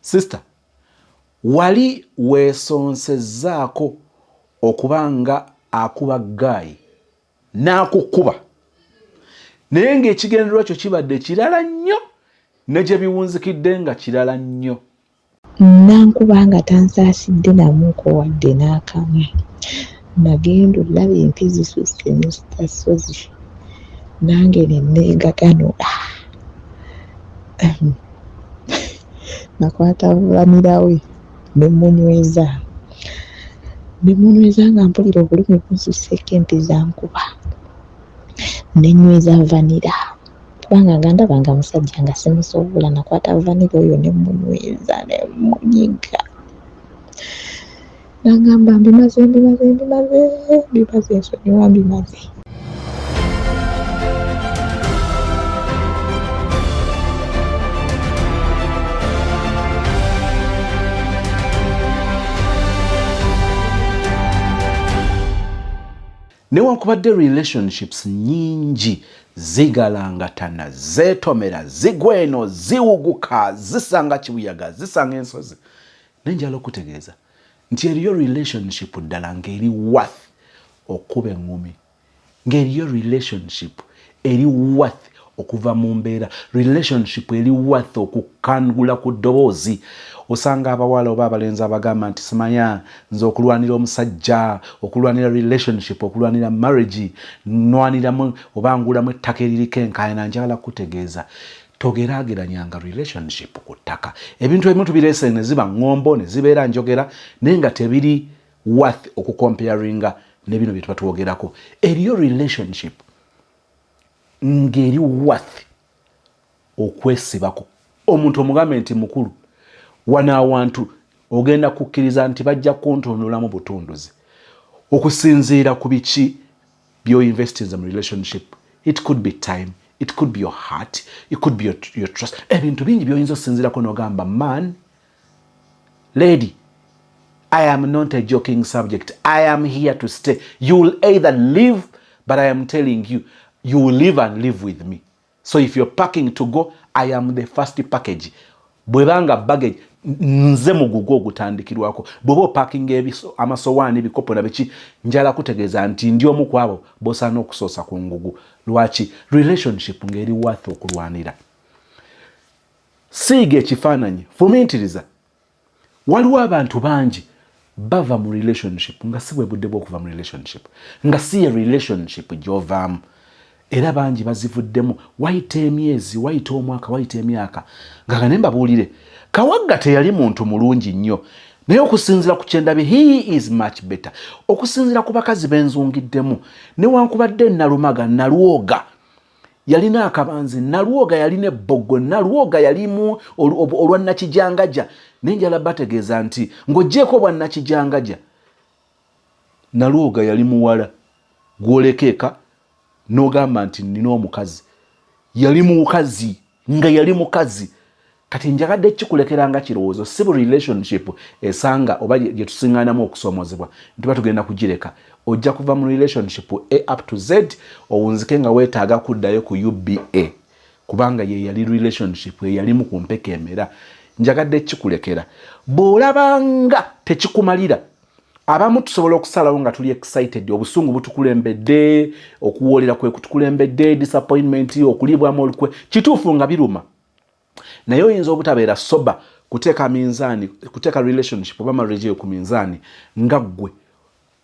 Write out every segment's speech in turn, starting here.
Sister, wali weesonsezzaako okuba nga akuba guy n'akukuba naye ng'ekigendererwa kyo kibadde kirala nnyo ne gye biwunzikidde nga kirala nnyo? Nankuba nga tansaasidde namuuko wadde n'akamu. Nagenda olaba empi zisusse Mister Ssozi nange ne neegaganula. Nakwata vanira we ne mmunyweza ne mmunyweza nga mpulira obulumi bunsusseeko empi zankuba ne nnyweza vanira kubanga nga ndaba nga musajja nga simusobola. Nakwata vanira oyo ne mmunyweza ne mmunyiga nangamba mbimaze mbimaze mbimaze mbimaze nsonyiwa mbimaze. Newankubadde relationships nyingi zigalangatana, zeetomera, zigwa eno, ziwuguka, zisanga kibuyaga, zisanga ensozi, naye njagala okutegeeza nti eriyo relationship ddala ng'eri worth okuba eŋŋumi, ng'eriyo relationship eri worth okuva mu mbeera, relationship eri worth okukangula ku ddoboozi. Osanga abawala oba abalenzi abagamba nti simanya nze okulwanira omusajja, okulwanira relationship, okulwanira marriage, nwaniramu oba ngulamu ettaka eririko enkaayana. Njagala kukutegeeza, togeraageranyanga relationship ku ttaka. Ebintu ebimu tubireese ne ziba ŋŋombo ne zibeera njogera, naye nga tebiri worth okukomparinga ne bino bye tuba twogerako. Eriyo relationship ng'eri worth okwesibako omuntu omugambe nti mukulu, wano awantu ogenda kukkiriza nti bajja kuntunulamu butunduzi okusinziira ku biki by'oinvestinze mu relationship. It could be time, it could be your heart, it could be your trust. Ebintu bingi by'oyinza okusinziirako n'ogamba, man, lady, I am not a joking subject. I am here to stay. You will either leave, but I am telling you, you will live and live with me. So if you're packing to go, I am the first package. Bwebanga baggage, nze mugugu ogutandikirwako. Bw'oba opakinga amasowaani, ebikopo na biki, njala kutegeeza nti ndi omu ku abo b'osaana okusoosa ku ngugu. Lwaki? Relationship ng'eri worth okulwanira. Siiga ekifaananyi, fumiitiriza. Waliwo abantu bangi bava mu relationship nga si bwe budde bw'okuva mu relationship, nga si ye relationship gy'ovaamu, era bangi bazivuddemu wayita emyezi, wayita omwaka, wayita emyaka nga nga. Mbabuulire, Kawagga teyali muntu mulungi nnyo, naye okusinziira ku kyendabye, he is much better okusinziira ku bakazi benzungiddemu. Newankubadde Nalumaga, Nalwoga yalina akabanzi, Nalwoga yalina ebbogo, Nalwoga yalimu olwa nakijangaja, naye njala bategeeza nti ng'ogyeko obwa nakijangaja, Nalwoga yali muwala gwoleka eka n'ogamba nti nina omukazi. Yali mukazi nga yali mukazi. Kati njagadde kikulekera nga kirowoozo, si bu relationship esanga oba gye tusiŋŋaanamu okusoomozebwa nti tugenda kugireka. Ojja kuva mu relationship A up to Z, owunzike nga weetaaga kuddayo ku UBA kubanga ye yali relationship eyalimu ku mpeka emera. Njagadde kikulekera, bw'olabanga tekikumalira. Abamu tusobola okusalawo nga tuli excited, obusungu butukulembedde, okuwoolera kwe kutukulembedde, disappointment, okulibwamu olukwe, kituufu nga biruma, naye oyinza obutabeera sober kuteeka minzaani, kuteeka relationship oba marriage eyo ku minzaani nga ggwe.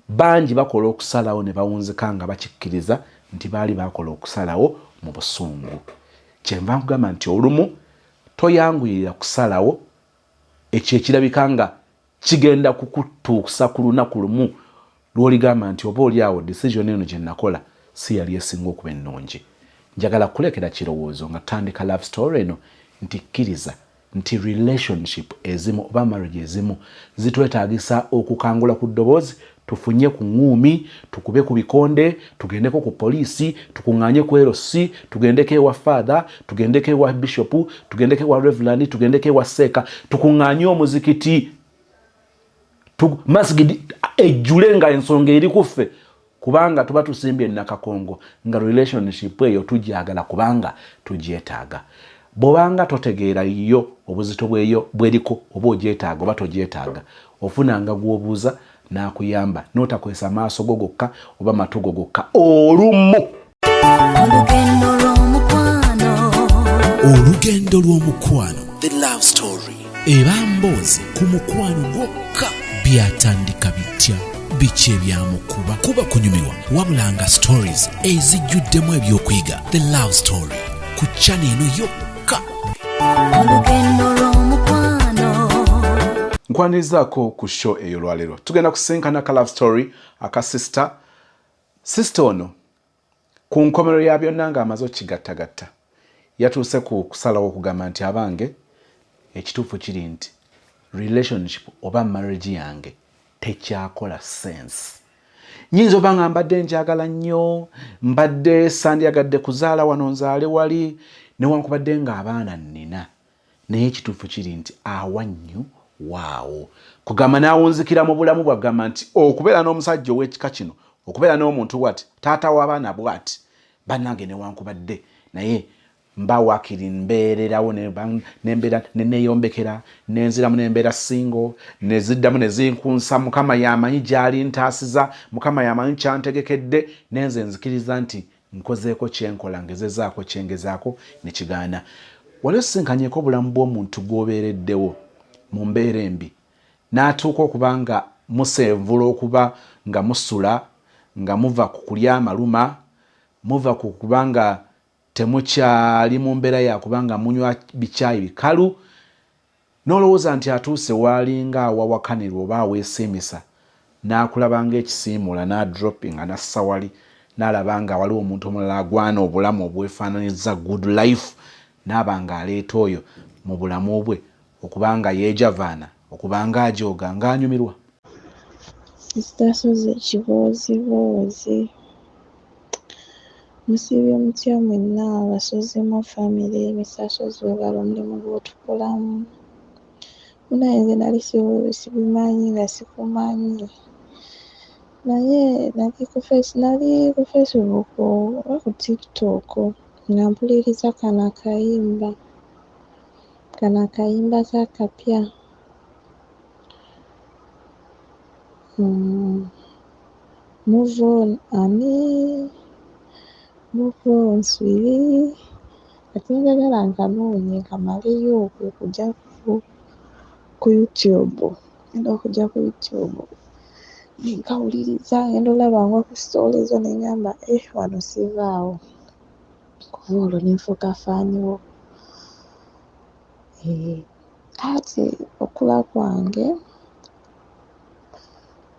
Bangi bakola okusalawo ne bawunzika nga bakikkiriza nti baali bakola okusalawo mu busungu. Kyenva nkugamba nti olumu toyanguyirira kusalawo ekyo ekirabika nga kigenda kukutuusa ku lunaku lumu lw'oligamba nti oba oli awo decision eno gye nakola si yali esinga okuba ennungi. Njagala kukulekera kirowoozo nga tutandika love story eno nti kkiriza nti relationship ezimu oba marriage ezimu zitwetaagisa okukangula ku ddoboozi, tufunye ku ŋŋuumi, tukube ku bikonde, tugendeko ku poliisi, tukuŋŋaanye ku LC, tugendeko ewa father, tugendeko ewa bishop, tugendeko ewa reverend, tugendeko ewa seeka, tukuŋŋaanye omuzikiti, masigidi ejjule nga ensonga eri kuffe, kubanga tuba tusimbye nakakongo nga relationship eyo tugyagala kubanga tugyetaaga. Bw'obanga totegeera yo obuzito bweyo bweriko oba ogyetaaga oba togyetaaga, ofunanga gw'obuuza n'akuyamba n'otakozesa maaso go gokka oba matu go gokka olumu. Olugendo lw'omukwano. Olugendo lw'omukwano, the love story, eba mboozi ku mukwano gwokka. Byatandika bitya? Biki ebyamukuba? Kuba kunyumirwa wabula nga stories ezijjuddemu ebyokuyiga. The love story ku channel eno yokka. Olugendo lw'omukwano. Nkwanirizaako ku show eyo. Lwaleero tugenda kusinkana ka love story aka sister. Sister ono ku nkomerero ya byonna ng'amaze okukigattagatta yatuuse ku kusalawo okugamba nti, abange, ekituufu kiri nti relationship oba marriage yange tekyakola sense. Nyinza oba nga mbadde njagala nnyo, mbadde sandyagadde kuzaala wano nzaale wali, newankubadde ng'abaana nnina, naye ekituufu kiri nti awannyu waawo kugamba n'awunzikira mu bulamu bwagamba nti okubeera n'omusajja ow'ekika kino, okubeera n'omuntu bwati, taata w'abaana bwati, bannange, newankubadde naye mba wakiri mbeererawo nembeera neneeyombekera nenziramu nembeera single, neziddamu nezinkunsa. Mukama yamanyi gyali ntaasiza, Mukama yamanyi kyantegekedde, nenze nzikiriza nti nkozeeko kyenkola, ngezezaako kyengezaako nekigaana. Wali osisinkanyeko obulamu bw'omuntu gw'obeereddewo mu mbeera embi n'atuuka okuba nga musenvula, okuba nga musula, nga muva ku kulya amaluma, muva ku kuba nga temukyali mu mbeera yakuba nga munywa bikyayi bikalu, n'olowooza nti atuuse waalinga awawakanirwa oba aweesiimisa, n'akulaba ng'ekisiimuula n'adroppinga n'assa wali, n'alaba nga waliwo omuntu omulala agwana obulamu obwefaananyiza good life, n'aba nga aleeta oyo mu bulamu bwe okuba nga yeejavaana, okuba nga ajooga ng'anyumirwa? Sister Sozi ekibooziboozi. Musiibye mutya mwenna abasozimu family? Mr Sozi, webale omulimu gw'otukolamu. Munaye nze nali sibimanyi nga sikumanyi, naye nali ku Facebook oba ku TikTok nga mpuliriza kano akayimba, kano akayimba kakapya. Move on ani, move on sweetie. Kati njagala nkanoonye nkamaleyo kwe kujja ku YouTube. Ngenda okujja ku YouTube nenkawuliriza, ngenda olaba ngwa ku story zo ne ŋŋamba, eh, wano sivaawo. Kuva olwo ne nfuuka fan wo. Ate okula kwange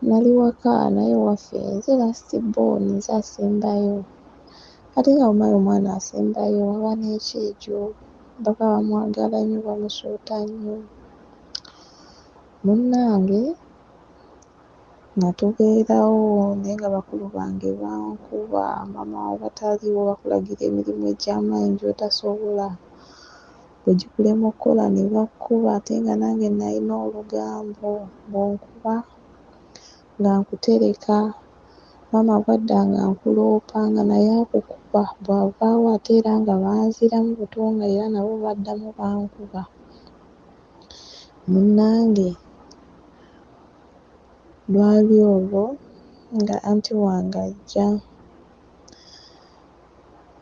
nali waka, naye waffe nze last born, nze asembayo, ate nga omanyi omwana asembayo aba n'ekyejo, baba bamwagala nnyo, bamusuuta nnyo. Munnange nga tubeerawo, naye nga bakulu bange bankuba. Maama bataliiwo bakulagira emirimu egy'amaanyi gy'otasobola, bwe gikulema okukola ne bakkuba. Ate nga nange nalina olugambo, bw'onkuba nga nkutereka, maama bw'adda nga nkuloopa nga naye akukuba, bw'avaawo ate era nga banziramu buto nga era nabo baddamu bankuba. Munnange lwali olwo nga auntie wange ajja.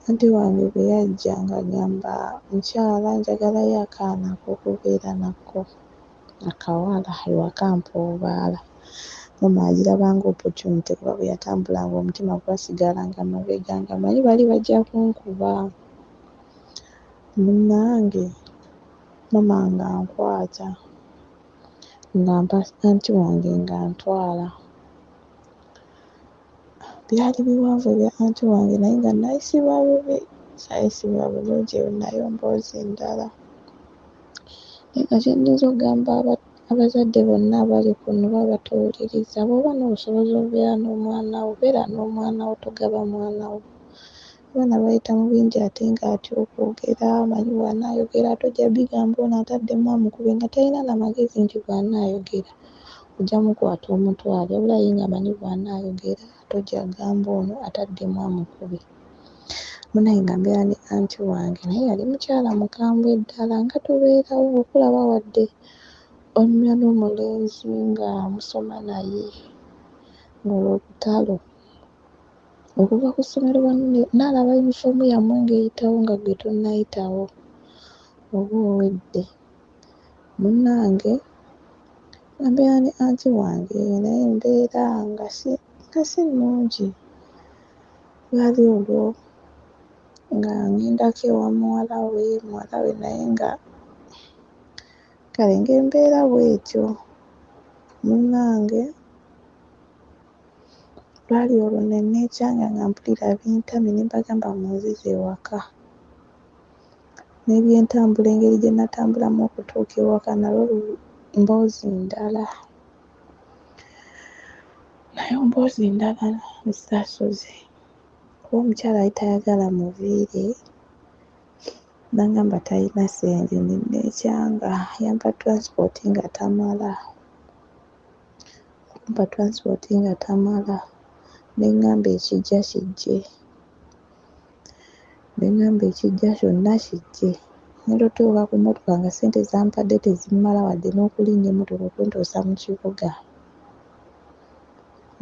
Auntie wange bwe yajja ng'agamba, "Mukyala, njagalayo akaana ak'okubeera nako, akawala ewaka mpoobaala." Maama agiraba nga opportunity, kuba bwe yatambulanga omutima gwasigalanga mabega nga mmanyi bali bajja kunkuba. Munnange maama ng'ankwata ng'ampa auntie wange ng'antwala. Byali biwanvu ebya auntie wange, naye nga nayisibwa bubi, saayisibwa bulungi, eyo nayo mboozi ndala. Naye nga kye nnyinza okugamba abazadde bonna abali kuno oba batuwuliriza, bw'oba n'obusobozi obubeera n'omwana wo, beera n'omwana wo, togaba mwana wo. Abaana bayita mu bingi, ate ng'atya okwogera, amanyi bw'anaayogera ate ojja bigamba ono ataddemu amukube, nga talina na magezi nti bw'anaayogera ojja mukwata omutwale, wabula ye ng'amanyi bw'anaayogera ate ojja kugamba ono ataddemu amukube. Munaye nga mbeera ne anti wange naye yali mukyala mukambwe ddala nga tubeerawo okulaba wadde onyumya n'omulenzi nga musoma naye ng'olwo lutalo. Okuva ku ssomero wano n'alaba yunifoomu yammwe ng'eyitawo nga ggwe tonnayitawo oba owedde. Munnange nga mbeera ne anti wange naye embeera nga si nga si nnungi. Lwali olwo nga ŋŋendako ewa muwala we, muwala we naye nga kale ng'embeera bw'etyo. Munnange lwali olwo ne neekyanga nga mpulira bintamye ne mbagamba munzize ewaka. N'ebyentambula engeri gye natambulamu okutuuka ewaka nalwo mboozi ndala. Nayo mboozi ndala Mister Ssozi. Kuba omukyala yali tayagala muviire n'angamba talina ssente ne neekyanga yampa transport nga tamala. Okumpa transport nga tamala ne ŋŋamba ekijja kijje. Ne ŋŋamba ekijja kyonna kijje. Ŋŋenda ottuuka ku mmotoka nga ssente z'ampadde tezimmala wadde n'okulinnya emmotoka okuntuusa mu kibuga.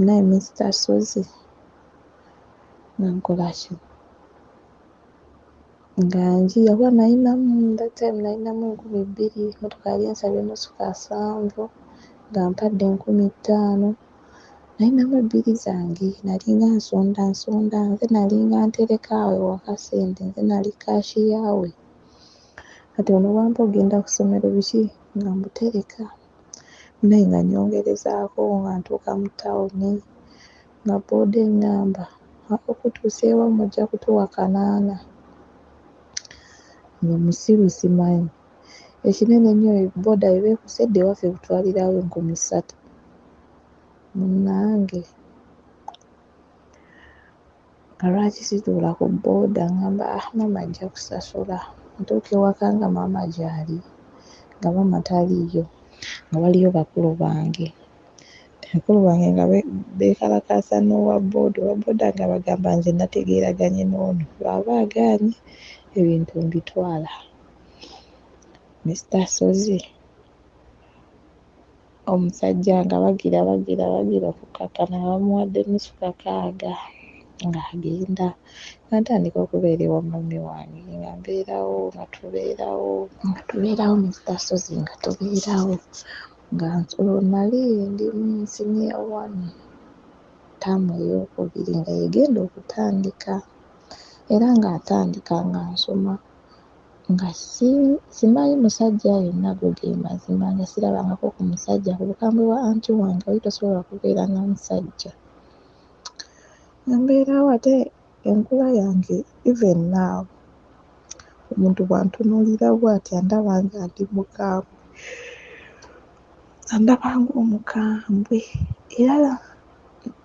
Naye Mister Ssozi nga nkola ki? Nga njiya kuba nalinamu that time nalinamu 2000, emmotoka yali ensabye nusu kasanvu ng'ampadde 5000. Nalinamu ebbiri zange nalinga nsonda nsonda nze nalinga ntereka awo ewaka ssente nze nali kaashiya we. Kati ono bw'ampa okugenda ku ssomero biki nga mbutereka. Naye nga nnyongerezaako nga ntuuka mu ttawuni nga bbooda eŋŋamba okutuusa ewammwe ojja kutuwa kanaana. Nga musiru simanyi. Ekinene ennyo bbooda bw'eba ekusedde ewaffe ekutwalirawo 3000. Munnange nga lwaki situula ku bbooda ŋŋamba ah maama ajja kusasula. Ntuuka ewaka nga maama gy'ali nga maama taliiyo nga waliyo bakulu bange. Bakulu bange nga beekalakaasa n'owa bbooda, owa bbooda ng'abagamba nze nategeeraganye n'ono bw'aba agaanye ebintu mbitwala. Mister Ssozi omusajja nga bagira bagira bagira okukkakkana nga bamuwadde nusu kakaaga ng'agenda. Nga ntandika okubeera ewa mummy wange nga mbeerawo nga tubeerawo nga tubeerawo Mister Ssozi nga tubeerawo nga olwo nali ndi mu senior one ttaamu eyookubiri nga y'egenda okutandika era ng'atandika nga nsoma nga simanyi musajja yenna go ge mazima nga sirabangako ku musajja ku bukambwe bwa anti wange wali tosobola kubeera na musajja. Nga mbeerawo ate enkula yange even now omuntu bw'antunuulira bw'ati andaba nga ndi mukambwe, andaba ng'omukambwe era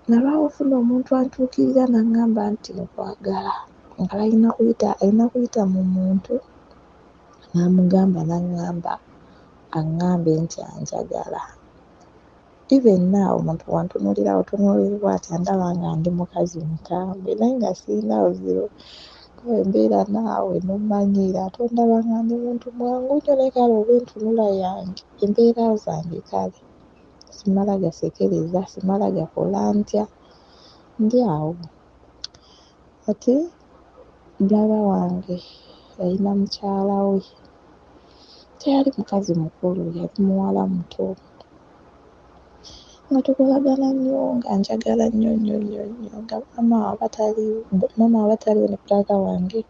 nalwawo ofuna omuntu antuukirira n'aŋŋamba nti nkwagala nga balina kuyita alina kuyita mu muntu n'amugamba n'aŋŋamba aŋŋambe nti anjagala. Even now omuntu bw'antunuulira butunuulizi bw'ati andaba nga ndi mukazi mukambwe naye nga sirina buzibu. Kuba bwe mbeera naawe n'ommanyiira ate ondaba nga ndi muntu mwangu nnyo naye kale oba entunula yange embeera zange kale simala gasekereza, simala gakola ntya, ndi awo. Kati brother wange yalina mukyala we, teyali mukazi mukulu yali muwala muto. Nga tukolagana nnyo nga njagala nnyo nnyo nnyo nnyo nga maama aba taliiwo maama aba taliiwo ne brother wange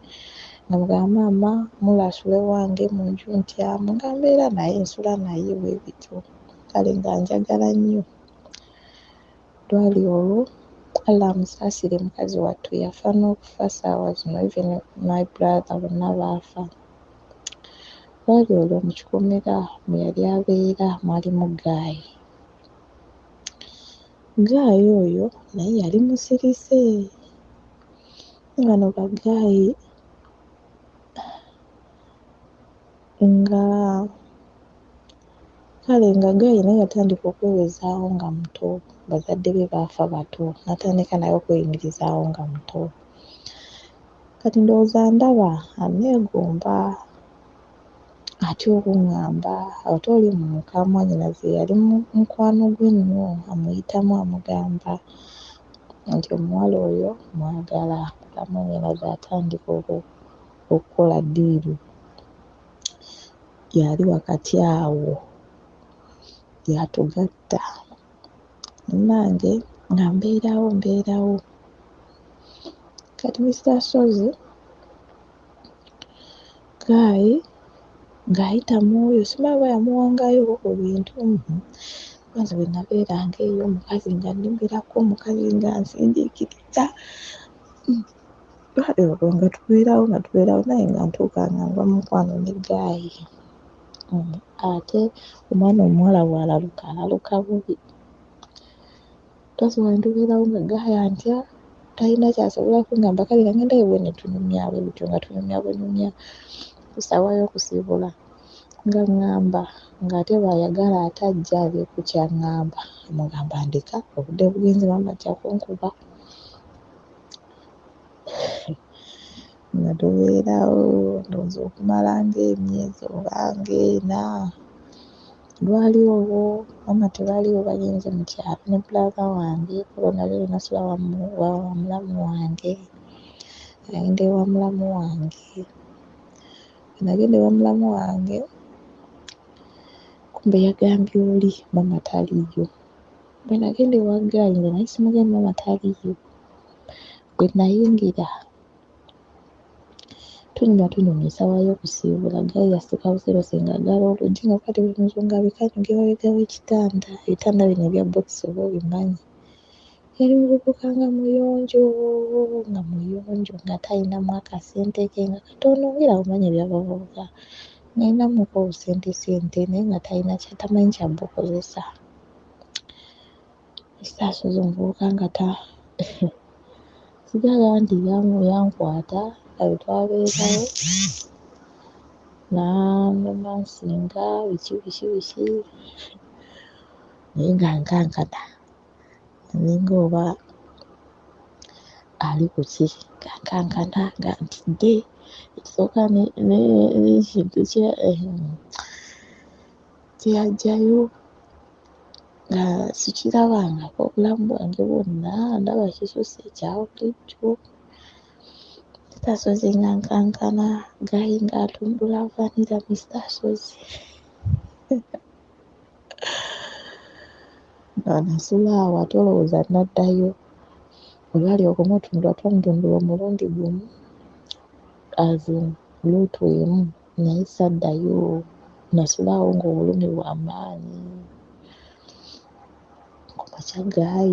nga mugamba maama Mula asule wange mu nju ntyamu nga mbeera naye nsula naye bwe bityo. Kale nga njagala nnyo. Lwali olwo Allah amusaasire mukazi wattu yafa n'okufa ssaawa zino even my brother bonna baafa. Lwali olwo mu kikomera mwe yali abeera mwalimu guy. Guy oyo naye yali musirise. Bano ba guy nga kale nga guy naye yatandika okwewezaawo nga muto, bazadde be baafa bato n'atandika naye okweyimirizaawo nga muto. Kati ndowooza ndaba aneegomba atya okuŋŋamba ate oli muka mwannyinaze yali mukwano gwe nnyo amuyitamu amugamba nti omuwala oyo mwagala. Muka mwannyinaze atandika okukola ddiiru yali wakati awo yatugatta. Munnange nga mbeerawo mbeerawo. Kati Mister Ssozi guy ng'ayita mu oyo simanyi oba yamuwangayoko ku bintu kuba nze bwe nabeeranga eyo omukazi nga nnimirako, omukazi nga nsindiikiriza. Kale olwo nga tubeerawo nga tubeerawo naye nga ntuuka nga ngwa mu mukwano ne guy. Ate omwana omuwala bw'alaluka alaluka bubi. Twasobola ne tubeerawo nga guy antya talina ky'asobola kungamba kale nga ŋŋenda ewuwe ne tunyumya bwe tutyo nga tunyumya bunyumya ku ssaawa y'okusiibula nga ŋŋamba ng'ate bw'ayagala ate ajja abeeko ky'aŋŋamba mmugamba ndeka obudde bugenze maama ajja kunkuba. Nga tubeerawo ndowooza okumala ng'emyezi oba ng'ena. Lwali olwo maama tebaliiwo bagenze mu kyalo ne brother wange olwo nalwo nasula wa mulamu wange. Nagenda ewa mulamu wange. Bwe nagenda ewa mulamu wange kumbe yagambye oli maama taliiyo. Bwe nagenda ewa guy nga naye simugambye maama taliiyo. Bwe nayingira tunyumya tunyumya essaawa y'okusiibula guy yasituka busirusi ng'aggala oluggi nga kati buli muzungu abikanyuga emabega w'ekitanda. Ebitanda bino ebya bbokisi oba obimanyi. Yali muvubuka nga muyonjo nga muyonjo nga talinamu akasente ke nga katono ng'era bw'omanyi eby'abavubuka ng'alinamuko obusentesente naye nga talina tamanyi kya bukozesa. Ekitaasozi omuvubuka nga ta sigala nti yankwata nga bwe twabeerawo n'anromansinga biki biki biki naye nga nkankana ninga oba ali ku ki nga nkankana nga ntidde ekisooka n'ekintu kye yaggyayo nga sikirabangako obulamu bwange bwonna ndaba kisusse ekya bulijjo. Mister Ssozi nga nkankana guy ng'atundula vanilla Mister Ssozi. Nga nasula awo ate olowooza naddayo. Olwali okumutundula twamutundula omulundi gumu as in luutu emu naye saddayo. Nasula awo ng'obulumi bwa maanyi. Ku makya guy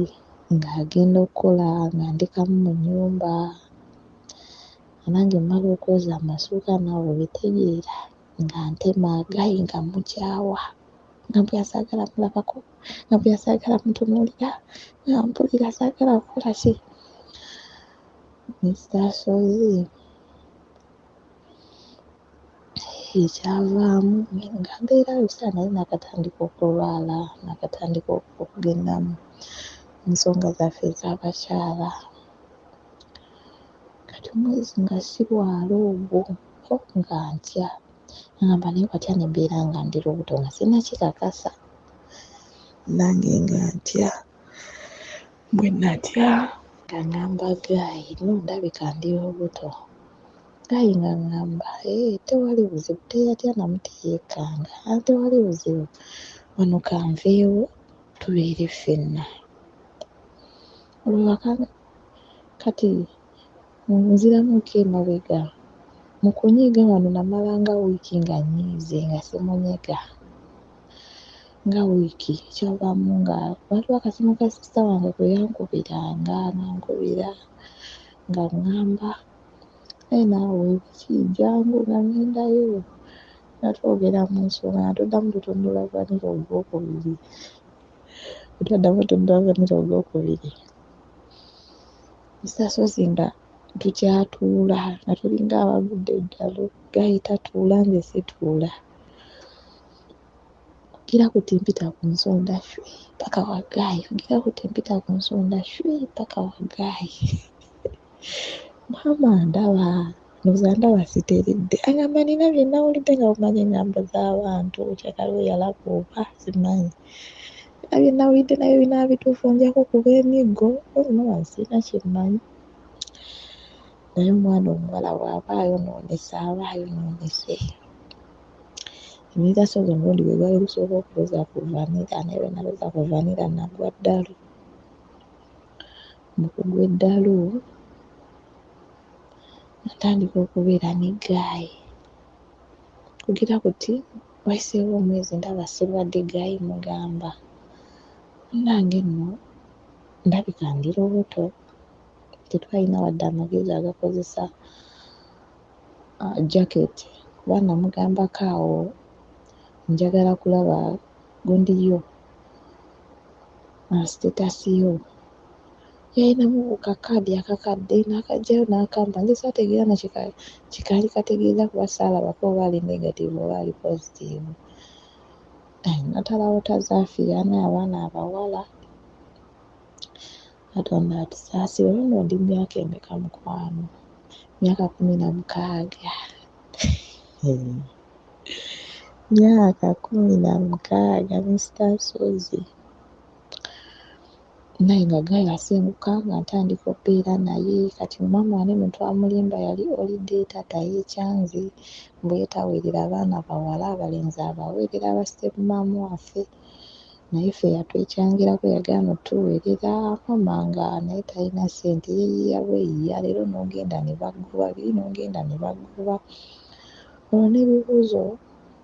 ng'agenda okukola nga ndekamu mu nnyumba. Nange mmala okwoza amasuuka naawe obitegeera nga ntema guy nga mmukyawa nga mpulira saagala mulabako nga mpulira saagala mutunuulira nga mpulira saagala kukola ki. Mister Ssozi ekyavaamu nga mbeerawo ebiseera nali naakatandika okulwala naakatandika okugenda mu nsonga zaffe ez'abakyala. Kati omwezi nga sirwala ogwo nga ntya ngamba naye watya ne mbeera nga ndi lubuto nga sinnakikakasa. Nange nga ntya bwe natya nga ŋŋamba guy no ndabika ndi lubuto. Guy ng'aŋŋamba ee tewali buzibu teyatya namu teyeekanga tewali buzibu wano kanveewo tubeere ffenna. Olwo kati nziramuko emabega mu kunyiiga wano namala nga wiiki nga nnyiize nga simunyega nga wiiki kyavaamu nga waliwo akasimu ka sister wange kwe yankubiranga ng'ankubira ng'aŋŋamba naye naawe biki jjangu nga ŋŋendayo nga twogera mu nsonga nga tuddamu tutundula vanilla ogwokubiri bwe twaddamu tutundula vanilla ogwokubiri Mister Ssozi nga tukyatuula nga tulinga abagudde eddalu guy tatuula nze situula. Gira kuti mpita ku nsonda shwi paka wa guy gira kuti mpita ku nsonda shwi paka wa guy. Maama ndaba ndowooza ndaba siteredde. Angamba nina bye nawulidde nga bumanyi engambo z'abantu kyakali we yalaba oba simanyi. Nina bye nawulidde naye binaaba bituufu nja kukuba emiggo. Maama sirina kye mmanyi. Naye omwana omuwala bw'aba ayonoonese aba ayonoonese. Emigaso gwe omulundi gwe gwali gusooka okuloza ku vanilla naye bwe naloza ku vanilla nagwa ddalu. Mu kugwa eddalu natandika okubeera ne ggaayi. Kugira kuti wayiseewo omwezi ndaba sirwadde ggaayi mugamba munnange nno ndabika ndi lubuto. Tetwalina wadde amagezi agakozesa jacket kuba namugambako awo njagala kulaba gundi yo status yo. Yalinamu kakaadi akakadde n'akaggyayo n'akampa nze saategeera na kye kaali kategeeza kuba saalabako oba ali negative oba ali positive. Natalaawo tazaafiirana abaana abawala. Katonda atusaasire olwo nno ndi myaka emeka mukwano? Myaka 16. Myaka 16 Mister Ssozi. Naye nga guy asenguka nga ntandika okubeera naye kati maama wano eno twamulimba yali holiday taata yeekyanze mbu ye taweerera baana bawala abalenzi abaweerera ba step mum waffe naye ffe yatwekyangirako yagaana otuweerera maama nga naye talina ssente yeeyiiya bweyiiya leero n'ogenda ne bakugoba biri n'ogenda ne bakugoba olwo n'ebibuuzo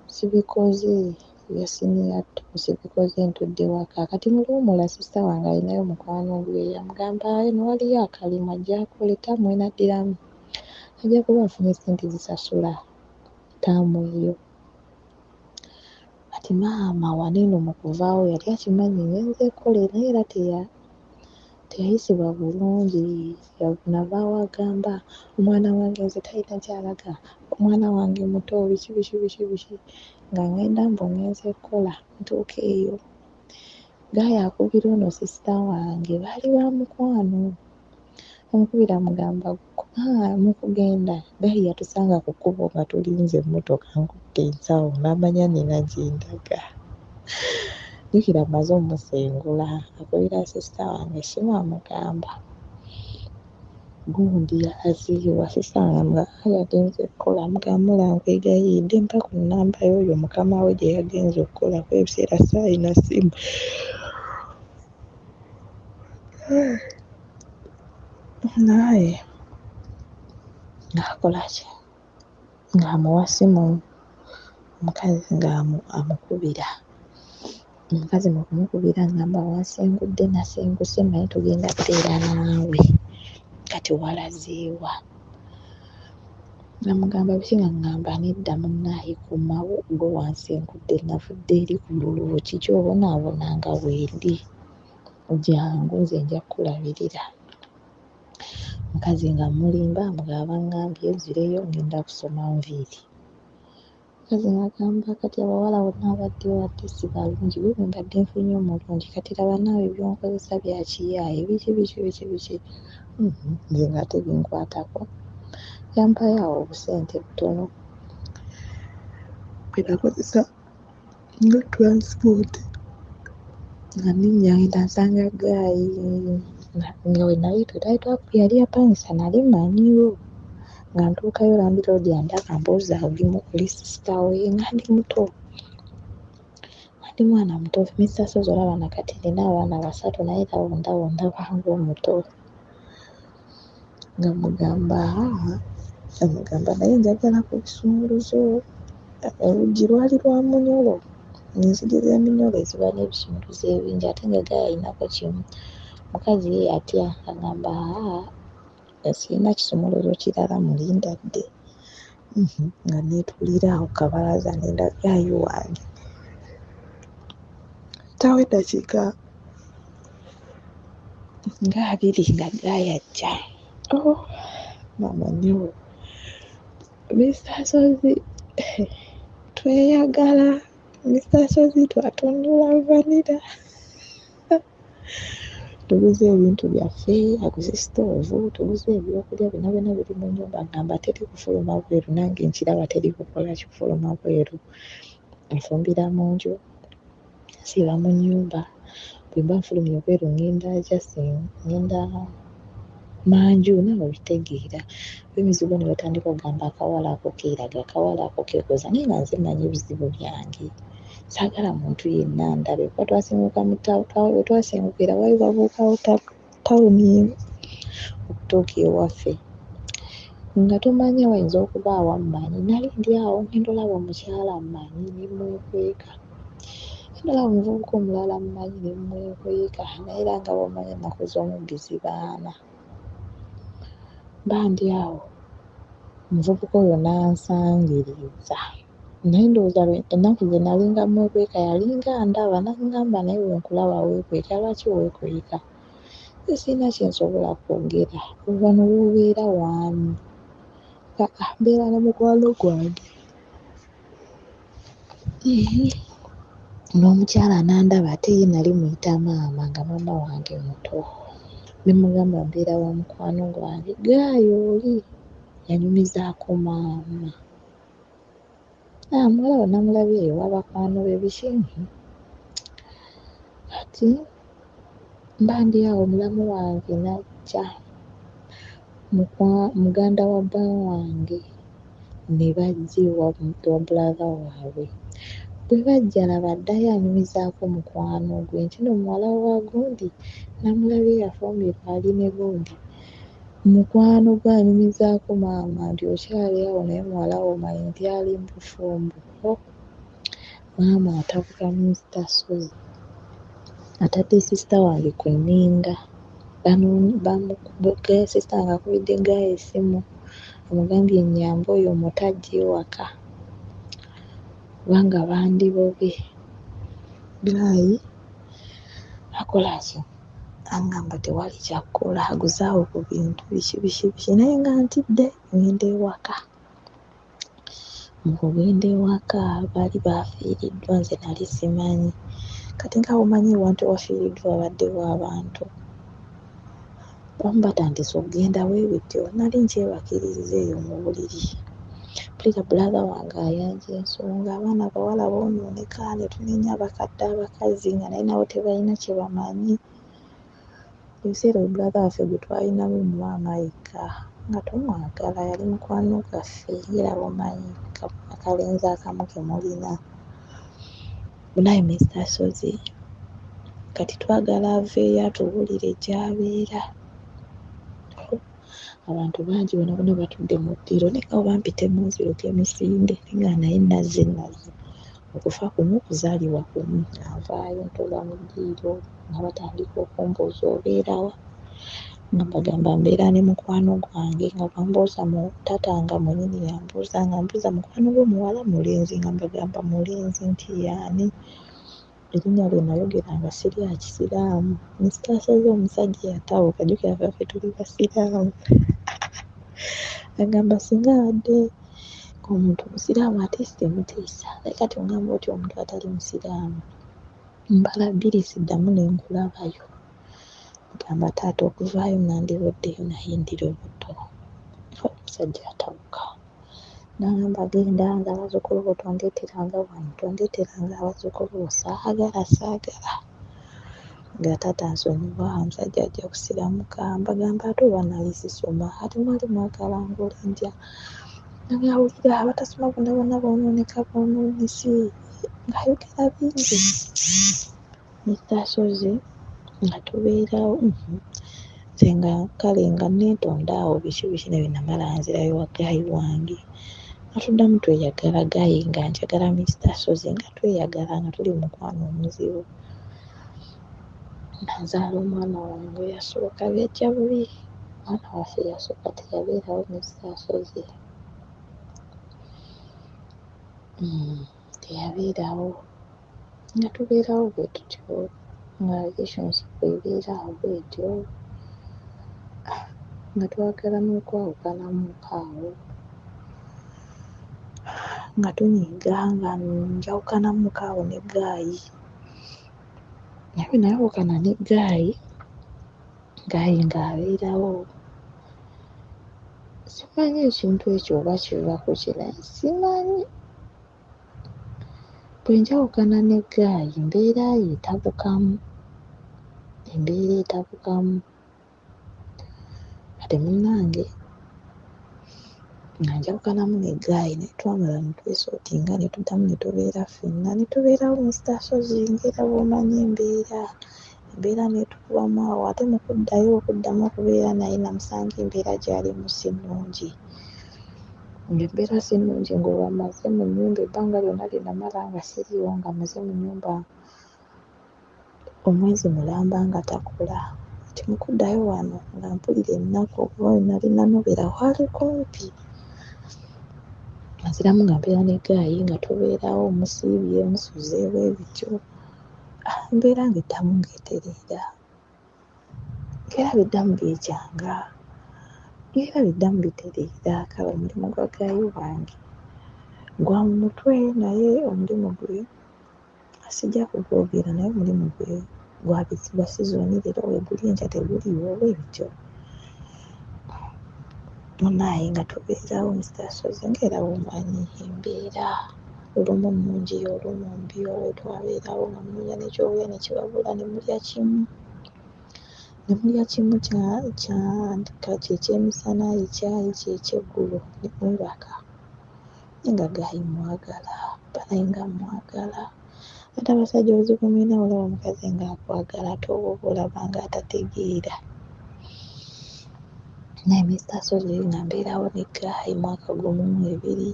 sibikoze ebya siniya two sibikoze ntudde waka kati mu luwummula sisita wange alinayo mukwano gwe yamugamba eno waliyo akalimu ajja akole ttaamu enaddiramu ajja kuba afunye ssente zisasula ttaamu eyo. Kati maama wano eno mu kuvaawo yali akimanyi ngenze kukola naye era teya teyayisibwa bulungi. Navaawo agamba omwana wange nze talina gy'alaga, omwana wange muto biki biki biki biki nga ngenda mbu ngenze kukola ntuuka eyo guy akubira ono sisita wange baali ba mukwano amukubira amugamba mu kugenda guy yatusanga ku kkubo nga tulinze emmotoka nkutte ensawo n'amanya nina gye ndaga. Jjukira mmaze omusengula akubira sisita wange essimu amugamba gundi yalazeewa sisita wange amugamba yagenze kukola amugamba mula nkwegayiridde mpa ku nnamba y'oyo mukama we gye yagenze okukola kuba ebiseera saalina ssimu. Naye ng'akola ki? Ng'amuwa ssimu omukazi ng'amukubira. Omukazi mu kumukubira angamba wansengudde nasenguse mmanyi tugenda kubeera naawe kati walaze wa? Namugamba biki ng'aŋŋamba nedda munnaaye komawo ggwe wansengudde navudde eri ku lulwo kiki obonaabona nga wendi jangu nze nja kukulabirira. Omukazi nga mmulimba amugamba baŋŋambye nzireyo ngenda kusoma nviiri. Omukazi n'agamba kati abawala bonna abadde wadde si balungi gwe gwe mbadde nfunye omulungi kati laba naawe by'onkozesa bya kiyaaye biki biki biki biki nze ng'ate binkwatako. Yampayo awo obusente butono bwe nakozesa nga transport nga nninnya ngenda nsanga ggaayi nga we nali twali yali apangisa nali mmanyiwo nga ntuukayo landiroodi andaba mbuuza oli sisita we nga ndi muto nga ndi mwana muto Mister Ssozi olaba na kati nina abaana basatu naye era bw'ondaba ondaba ng'omuto nga mugamba nga mugamba naye njagala ku bisumuluzo oluggi lwali lwa munyolo enzigi z'eminyolo eziba n'ebisumuluzo ebingi ate nga guy alinako kimu mukazi ye yatya agamba sirina kisumuluzo kirala mulinda dde nga neetuulira awo ku kabalaza nninda guy wange mpitawo eddakiika nga abiri nga guy ajja oh maama nnyabo Mister Ssozi tweyagala Mister Ssozi twatundula vanilla. Tuguze ebintu byaffe, aguze sitoovu, tuguze ebyokulya byonna byonna biri mu nnyumba. Ngamba teri kufuluma bweru, nange nkiraba teri kukola kifuluma bweru. Nfumbira mu nju, nsiiba mu nnyumba. Bwe mba nfulumye ebweru ngenda just ngenda manju, naawe obitegeera. Ab'emizigo ne batandika okugamba akawala ako keeraga, akawala ako keekoza, naye nga nze mmanyi ebizibu byange. Saagala muntu yenna andabe kuba twasenguka mu we twasengukira waali wabuukawo tawuni emu okutuuka ewaffe. Nga tomanya wayinza okubaawo ammanyi. Nali ndi awo ngenda olaba omukyala ammanyi ne mmwekweka. Ngenda olaba omuvubuka omulala ammanyi ne mmwekweka. Naye era nga bw'omanyi ennaku z'omubbi zibaana. Mba ndi awo omuvubuka oyo n'ansangiriza. Naye ndowooza ennaku ze nalinga mmwekweka yalinga andaba n'angamba naye bwe nkulaba weekweka lwaki weekweka? Nze sirina kye nsobola kwogera wano w'obeera waani? Aa mbeera na mukwano gwange. N'omukyala n'andaba ate ye nali muyita maama nga maama wange muto. Ne mmugamba mbeera wa mukwano gwange. Ggaayi oli yanyumizaako maama. Ah, muwala we namulabye eyo ewa bakwano be biki. Kati mba ndi awo mulamu wange n'ajja, muganda wa bba wange ne bajja ewa brother waabwe. Bwe bajja laba addayo anyumizaako mukwano gwe nti no muwala wa gundi namulabye yafumbirwa ali ne gundi. Mukwano gwe anyumizaako maama nti okyali awo naye muwala wo omanyi nti ali mu bufumbo. Oh, maama atabuka Mister Ssozi atadde sisita wange ku nninga. Sisita wange akubidde guy essimu amugambye nnyambe oyo omuto ajje ewaka kubanga bandibobye. Guy akola ki? Angamba tewali kyakukola aguze awo ku bintu biki biki biki naye nga ntidde ngenda ewaka. Mu kugenda ewaka baali bafiiriddwa nze nali simanyi. Kati nga bw'omanyi ewantu ewafiiriddwa wabaddewo abantu. Abamu batandise okugenda bwe bityo. Nali nkyebakiriza eyo mu buliri. Mpulira brother wange ayanja ensonga abaana abawala boonooneka ne tunenya abakadde abakazi nga naye nabo tebalina kye bamanyi. Ebiseera ebyo brother waffe gwe twalinamu maama yekka nga tumwagala yali mukwano gwaffe era bw'omanyi akalenzi akamu ke mulina. Naye Mister Ssozi kati twagala aveeyo atubuulire gy'abeera. Abantu bangi bona bona batudde mu ddiiro naye nga oba mpitemu nziruke emisinde naye nga naye nazze nazze. Okufa kumu kuzaalibwa kumu. Navaayo ntuula mu ddiiro nga batandika okumbuuza obeera wa? Nga mbagamba mbeera ne mukwano gwange nga bambuuza mu taata nga mwennyini yambuuza nga mbuuza mukwano gwo muwala mulenzi nga mbagamba mulenzi nti y'ani? Erinnya lye nayogera nga si lya Kisiraamu. Mister Ssozi omusajja yatabuka jjukira ffe tuli Basiraamu. Agamba singa abadde omuntu Musiraamu ate temutiisa naye kati ongamba otya omuntu atali Musiraamu? Mbala bbiri siddamu ne nkulabayo. Ngamba taata okuvaayo nandibuddeyo naye ndi lubuto. Omusajja atabuka. N'angamba genda nze abazzukulu bo tondeeteranga wano, tondeeteranga abazzukulu bo saagala saagala. Nga taata nsonyiwa omusajja ajja kusiramuka. Mbagamba ate oba nali sisoma ate mwali mwagala ngole ntya? Ng'awulira abatasoma bonna bonna boonooneka boonoonesi ng'ayogera bingi. Mister Ssozi nga tubeerawo nze nga kale nga neetonda awo biki biki ne bye namala nzirayo wa guy wange. Nga tuddamu tweyagala guy nga njagala Mister Ssozi nga tweyagala nga tuli mu mukwano omuzibu. Nga nzaala omwana wange eyasooka byajja bubi. Omwana waffe eyasooka teyabeerawo Mister Ssozi. Teyabeerawo. Nga tubeerawo bwe tutyo nga relationship ebeera awo bw'etyo nga twagala n'okwawukanamuko awo nga tunyiiga nga njawukanamuko awo ne guy. Naye bwe nayawukana ne guy Guy ng'abeerawo. Simanyi ekintu ekyo oba kiva ku ki naye simanyi. Bwe njawukana ne guy embeera ye etabukamu, embeera etabukamu. Kati munnange nga njawukanamu ne guy naye twamala ne twesootinga ne tuddamu ne tubeera ffenna ne tubeerawo Mister Ssozi ng'era bw'omanyi embeera. Embeera n'etukubamu awo ate mu kuddayo okuddamu okubeera naye namusanga embeera gy'alimu si nnungi. Ng'embeera si nnungi ng'olwo amaze mu nnyumba ebbanga lyonna lye namala nga siriiwo ng'amaze mu nnyumba omwezi mulamba nga takola. Kati mu kuddayo wano nga mpulira ennaku okuba we nali nanobera waali kumpi. Nziramu nga mbeera ne ggaayi nga tubeerawo musiibye musuze bwe bityo. Ah, embeera ng'eddamu ng'etereera. Ng'era biddamu byekyanga. Ng'era biddamu bitereera. Kale omulimu gwa ggaayi wange gwa mu mutwe naye omulimu gwe sijja kugwogera naye omulimu gwe gwa gwa sizoni leero weeguli enkya teguliiwo bwe bityo. Munnaaye nga tubeerawo Mister Ssozi ng'era bw'omanyi embeera olumu nnungi olumu mbi olwo twabeerawo nga munoonya n'ekyokulya ne kibabula ne mulya kimu ne mulya kimu kya kya kye ekyemisana ekyayi kye ekyeggulo ne mwebaka. Naye nga guy mmwagala banaye nga mmwagala. Ate abasajja obuzibu bwe mulina bw'olaba omukazi ng'akwagala ate oba olaba ng'atategeera. Naye Mister Ssozi nga mbeerawo ne guy mwaka gumu ebiri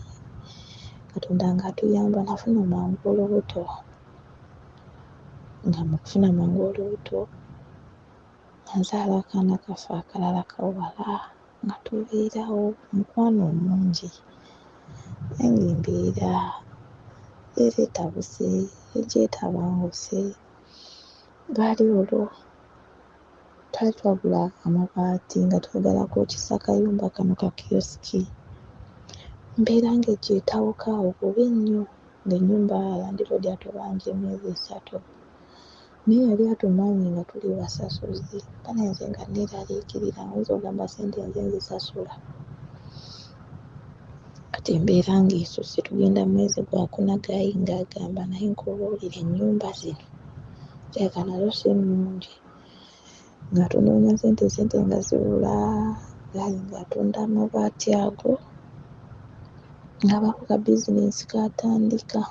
Katonda ng'atuyamba nafuna mangu olubuto. Nga mu kufuna mangu olubuto nga nzaala akaana kaffe akalala kawala nga tubeerawo omukwano omungi naye ng'embeera era etabuse egyetabanguse. Lwali olwo twali twagula amabaati nga twagala kwokyesa kayumba kano ka kiyosiki. Mbeera ng'ejja etabuka awo bubi nnyo ng'ennyumba landiroodi atubanja emyezi 3 naye yali atumanyi nga tuli basasuzi banaye nze nga neeraliikirira oyinza okugamba ssente nze nzisasula. Kati embeera ng'esusse tugenda mu mwezi gwakuna guy ng'agamba naye nkubuulire ennyumba zino kirabika nazo si nnungi. Nga tunoonya ssente ssente nga zibula guy ng'atunda amabaati ago ng'abaako ka bizinensi k'atandika.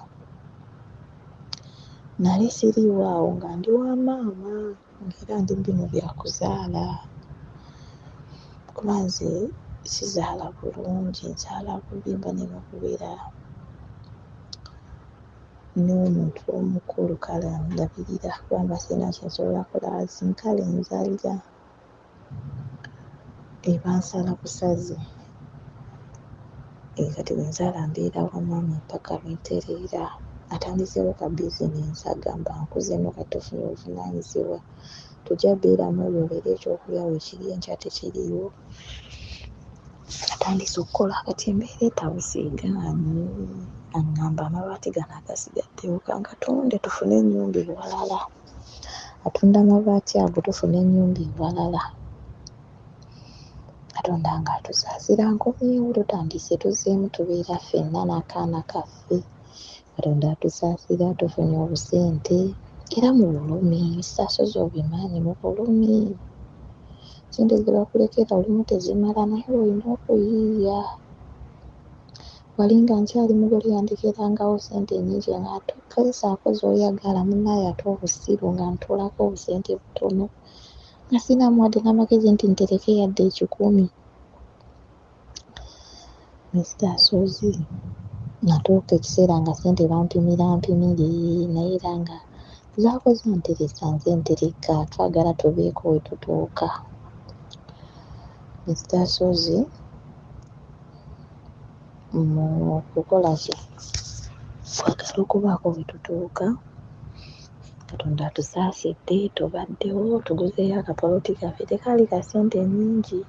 Nali siriiwo awo nga ndi wa maama ng'era ndi mu bino bya kuzaala kuba nze sizaala bulungi nzaala bubi mba nnina okubeera n'omuntu omukulu kale andabirira kuba mba sirina kye nsobola kukola kale nzaalira ebansala busazi. Kati bwe nzaala mbeera wa maama ppaka lwe ntereera. Atandiseewo ka bizinensi agamba nkuze nno kati tufunye obuvunaanyizibwa tojja bbeeramu ebyo leero ekyokulya weekiri enkya tekiriiwo. Atandise okukola kati embeera etabuse egaanyi aŋŋamba amabaati gano agasigaddewo kangatunde tufune ennyumba ewalala. Atunda amabaati ago tufuna ennyumba ewalala. Katonda ng'atusaasira nkomyewo tutandise tuzzeemu tubeera ffenna n'akaana kaffe. Katonda atusaasira tufunye obusente era mu bulumi Saasozi obimanyi mu bulumi. Ssente ze bakulekera olumu tezimala naye olina okuyiiya. Wali nga nkyali mugole yandekerangawo ssente nnyingi nga togezaako z'oyagala munnaaye ate obusiru nga ntuulako obusente butono nga sirinamu wadde n'amagezi nti ntereke yadde 100. Mister Ssozi natuuka ekiseera nga ssente bampimira mpimire naye era nga zaakoze nteresa nze ntereka twagala tubeeko we tutuuka. Mister Ssozi mu kukola ki kwagala okubaako we tutuuka Katonda atusaasidde tubaddewo tuguzeeyo akapoloti kaffe tekaali ka ssente nnyingi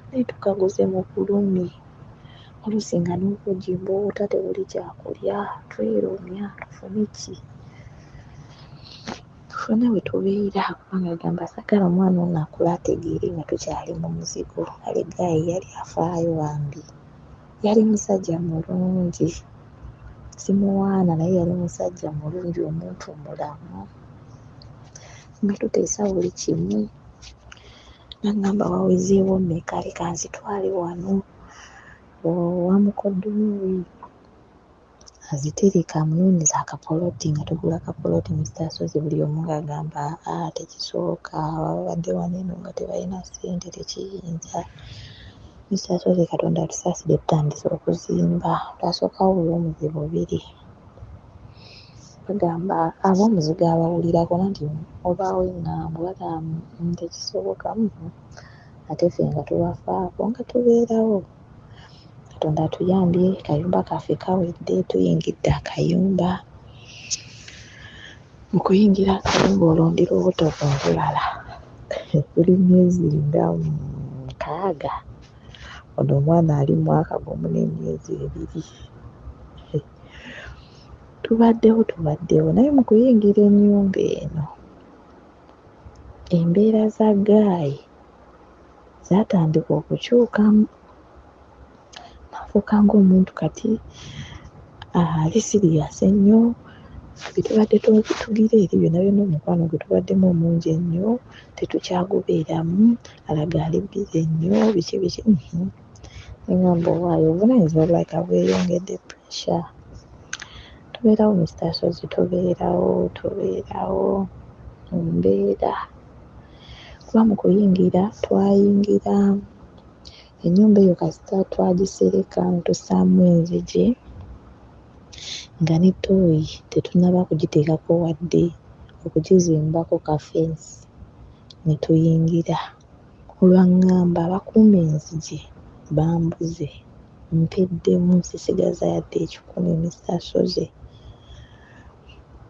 naye tukaguze mu bulumi oluusi nga n'obuugi mbwota tebuli kyakulya twerumya tufune ki? Ffena we tubeera kubanga agamba saagala omwana ono akule ategeere nga tukyali mu muzigo. Kale ggaayi yali afaayo bambi. Yali musajja mulungi, simuwaana naye yali musajja mulungi, omuntu mulamu. Nga tuteesa buli kimu. N'aŋŋamba wawezeewo mmeka leka nzitwale wano owa mukoddomi we azitereke amunoonyeze akapoloti nga tugula kapoloti Mister Ssozi buli omu ng'agamba aa tekisoboka abo ababadde wano eno nga tebalina ssente tekiyinza. Mister Ssozi Katonda atusaasire tutandise okuzimba twasookawo buluumuzi bubiri bagamba ab'omuzigo abawulirako nanti obaawo eŋŋambo bagamba tekisoboka ate ffe nga tubafaako nga tubeerawo. Katonda atuyambye kayumba kaffe kawedde tuyingidde akayumba. Mu kuyingira akayumba olwo ndi lubuto olulala luli myezi nga 6 ono omwana ali mwaka gumu n'emyezi 2. Tubaddewo tubaddewo naye mu kuyingira ennyumba eno embeera za ggaayi zaatandika okukyukamu. Nafuuka ng'omuntu kati ali siriyasi ennyo. Bye tubadde tugira eri byonna byonna omukwano gwe tubaddemu omungi ennyo tetukyagubeeramu, alaga ali bbize nnyo biki biki. Ne ŋŋamba owaaye obuvunaanyizibwa bulabika bweyongedde pressure. Tubeerawo Mister Ssozi tubeerawo tubeerawo mu mbeera kuba mu kuyingira twayingira ennyumba eyo kasita twagisereka ne tussaamu enzigi nga ne ttooyi tetunnaba kugiteekako wadde okugizimbako kafensi ne tuyingira. Olwangamba abakuuma enzigi bambuze mpeddemu sisigazza yadde ekikumi Mister Ssozi.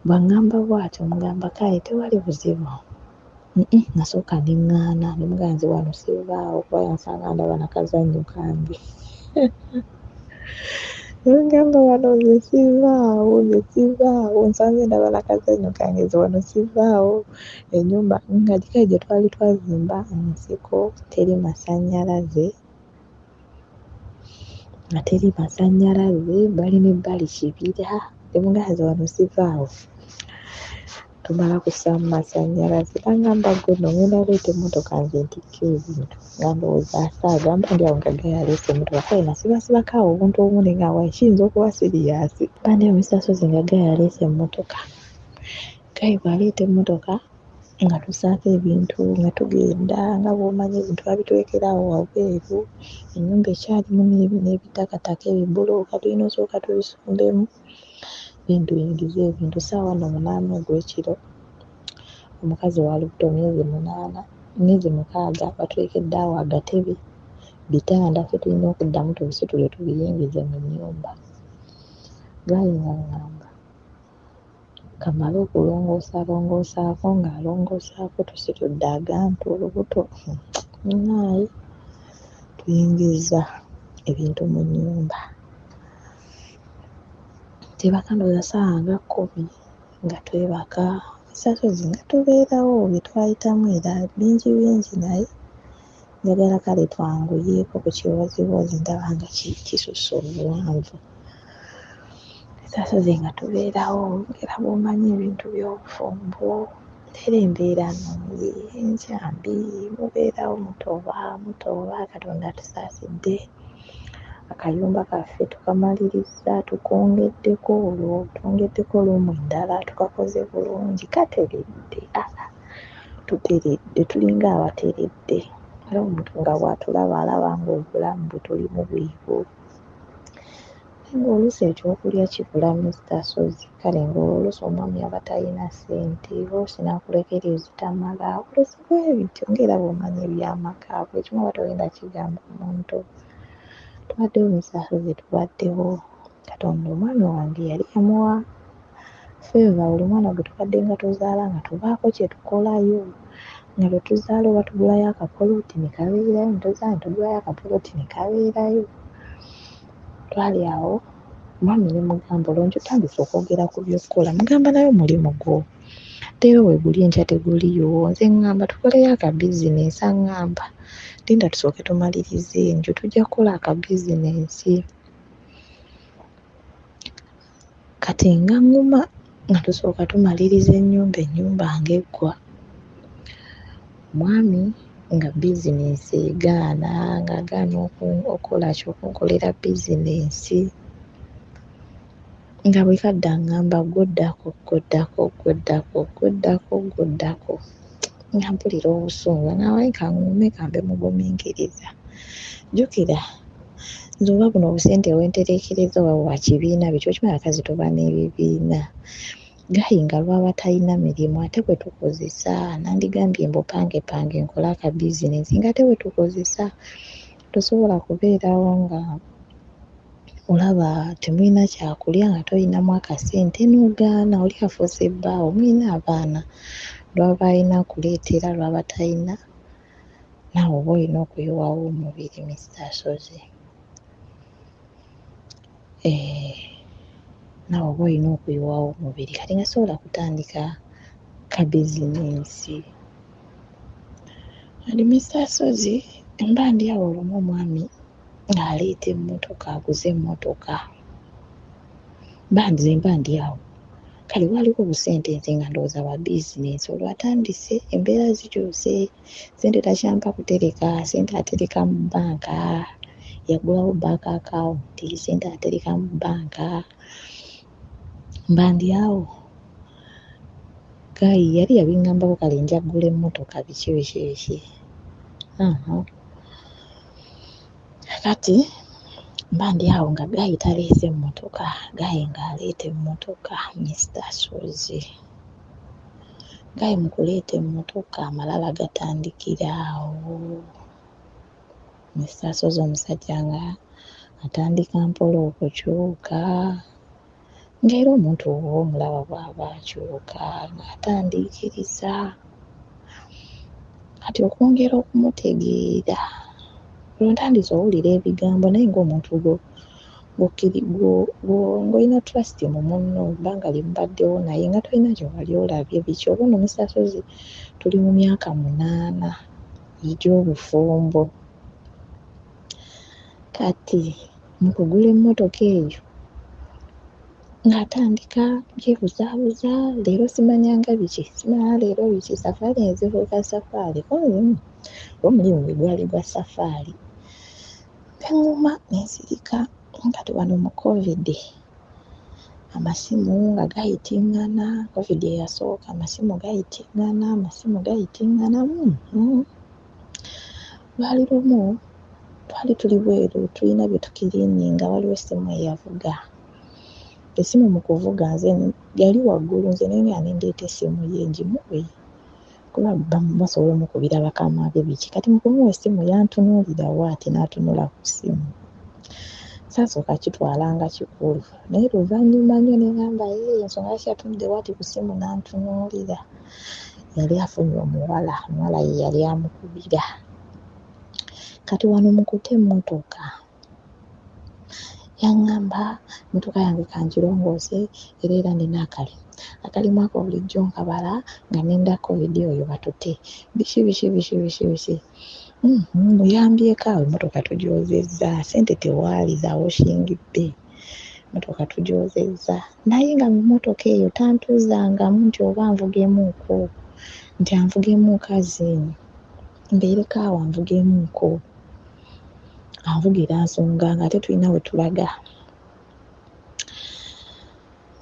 Bw'aŋŋamba bw'atyo mmugamba kale tewali buzibu. Nasooka ne ŋŋaana ne mugamba nze wano sivaawo kuba yansanga ndaba na kazannyo kange. Ne mugamba wano nze sivaawo, nze sivaawo, nsanze ndaba na kazannyo kange nze wano sivaawo. Ennyumba nga kale gye twali twazimba nsiko teri masannyalaze, nga teri masannyalaze, bali n'ebbali kibira. Ne mugamba nze wano sivaawo. Tumala kussaamu masannyalaze. N'aŋŋamba ggwe nno ŋŋenda leeta emmotoka nze ntikke ebintu. Nga ndowooza asaaga mba ndi awo nga guy aleese emmotoka. Kale nasibasibako awo obuntu obumu ne ŋŋamba kiyinza okuba siriyasi. Mba ndi awo Mister Ssozi nga guy aleese emmotoka. Guy bw'aleeta emmotoka nga tussaako ebintu nga tugenda nga bw'omanyi ebintu babitulekera awo wabweru. Ennyumba ekyalimu n'ebitakataka ebibbulooka tulina osooka tubisombemu then tuyingize ebintu. Ssaawa nno 8 ogw'ekiro omukazi wa lubuto myezi 8 myezi 6 batulekedde awo agatebe bitanda ffe tulina okuddamu tubisitule tubiyingize mu nnyumba. Guy ng'aŋŋamba kamale okulongoosalongoosaako ng'alongoosaako tusitudde agantu olubuto munnaaye tuyingizza ebintu mu nnyumba. Twebaka ndowooza ssaawa nga 10 nga twebaka. Mister Ssozi nga tubeerawo bye twayitamu era bingi bingi naye njagala kale twanguyeeko ku kibooziboozi ndaba nga kisusse obuwanvu. Mister Ssozi nga tubeerawo era bw'omanyi ebintu by'obufumbo era embeera nnungi enkya mbi mubeerawo mutoba mutoba Katonda atusaasidde. Akayumba kaffe tukamalirizza tukongeddeko olwo twongeddeko luumu endala tukakoze bulungi kateredde tuteredde tulinga abateredde era omuntu nga bw'atulaba alaba ng'obulamu bwe tulimu bwebwo. Naye ng'oluusi ekyokulya kibula Mister Ssozi kale ng'oluusi omwami aba talina ssente oluusi n'akulekera ezitamala oluusi bwe bityo ng'era bw'omanyi eby'amaka buli kimu oba togenda kigamba muntu. Tubaddewo Mister Ssozi tubaddewo Katonda omwami wange yali yamuwa favour buli mwana gwe tubadde nga tuzaala nga tubaako kye tukolayo nga lwe tuzaala oba tugulayo akapoloti ne kabeerayo ne tuzaala ne tugulayo akapoloti ne kabeerayo. Twali awo omwami ne mugamba olwo ntandise okwogera ku by'okukola mugamba naye omulimu gwo Leero weeguli enkya teguliyo. Nze ŋŋamba tukoleyo akabizinensi, aŋŋamba linda tusooke tumalirize enju tujja kukola akabizinensi. Kati nga ŋŋuma nga tusooka tumaliriza ennyumba, ennyumba ng'eggwa. Omwami nga bizinensi egaana, ng'agaana okukola ki, okunkolera bizinensi. Nga bwe kadda aŋŋamba ggwe oddako, ggwe oddako, ggwe oddako, ggwe oddako, ggwe oddako. Nga mpulira obusungu nga naye ka ŋŋume kambe mugumiikiriza. Jjukira nze oba buno obusente bwe ntereekereza oba bwa kibiina biki, okimanyi abakazi tuba n'ebibiina. Guy nga lwaba talina mirimu ate bwe tukozesa nandigambye mbu pangepange nkole akabizinensi ng'ate bwe tukozesa tosobola kubeerawo nga olaba temulina kyakulya nga tolinamu akasente n'ogaana oli afuuse bbaawo mulina abaana lwaba alina akuleetera lwaba talina naawe oba olina okuyiwawo omubiri Mister Ssozi. Eh, naawe oba olina okuyiwawo omubiri kati nga sobola kutandika kabizinensi. Kati Mister Ssozi mba ndi awo lumu omwami ng'aleeta emmotoka aguze emmotoka. Mba nze mba ndi awo kale waaliwo obusente nze nga ndowooza bwa bizinensi olwo atandise embeera zikyuse ssente takyampa kutereka ssente atereka mu bbanka yaggulawo bank account ssente atereka mu bbanka mba ndi awo guy yali yabiŋŋambako kale nja ggula emmotoka biki biki biki aha kati mba ndi awo nga guy taleese mmotoka guy ng'aleeta emmotoka Mister Ssozi. Guy mu kuleeta emmotoka amalala gatandikira awo. Mister Ssozi omusajja nga atandika mpola okukyuka ng'era omuntu oba omulaba bw'aba akyuka ng'atandiikiriza. Kati okwongera okumutegeera olwo ntandise owulira ebigambo naye ng'omuntu ng'olina trust mu munno ebbanga lye mubaddewo naye nga tolina kye wali olabye biki oba ono Mister Ssozi tuli mu myaka 8 egy'obufumbo. Kati mu kugula emmotoka eyo ng'atandika byebuzaabuza leero simanyanga biki simanya leero biki safaari ne zifuuka safaari oba omulimu gwe gwali gwa safaari. Ne ŋŋuma ne nsirika kati wano mu COVID amasimu nga gayitiŋŋana, COVID eyasooka amasimu gayitiŋŋana, amasimu gayitiŋŋana. Lwali lumu twali tuli bweru tulina bye tukiriininga waliwo essimu eyavuga. Essimu mu kuvuga nze yali waggulu nze ne ngenda ne ndeeta essimu ye ngimuwe kuba basobola omukubira bakama be biki. Kati mu kumuwa essimu yantunuulira bw'ati n'atunula ku ssimu. Saasooka kitwala nga kikulu naye luvannyuma nnyo ne ŋŋamba yee ensonga lwaki atunudde bw'ati ku ssimu n'antunuulira. Yali afunye omuwala, omuwala ye yali amukubira. Kati wano mu kuta emmotoka yaŋŋamba mmotoka yange kangirongoose era era nina akalimu. Akalimu ako bulijjo nkabala nga nnenda COVID oyo batute biki biki biki biki biki. Muyambyeko awo emmotoka tugyozezza ssente tewaali za washing bay emmotoka tugyozezza naye nga mu mmotoka eyo tantuuzangamu nti oba nvugemuuko nti anvugemuuko aziini mbeereko awo anvugemuuko anvugira nsonga ng'ate tulina we tulaga.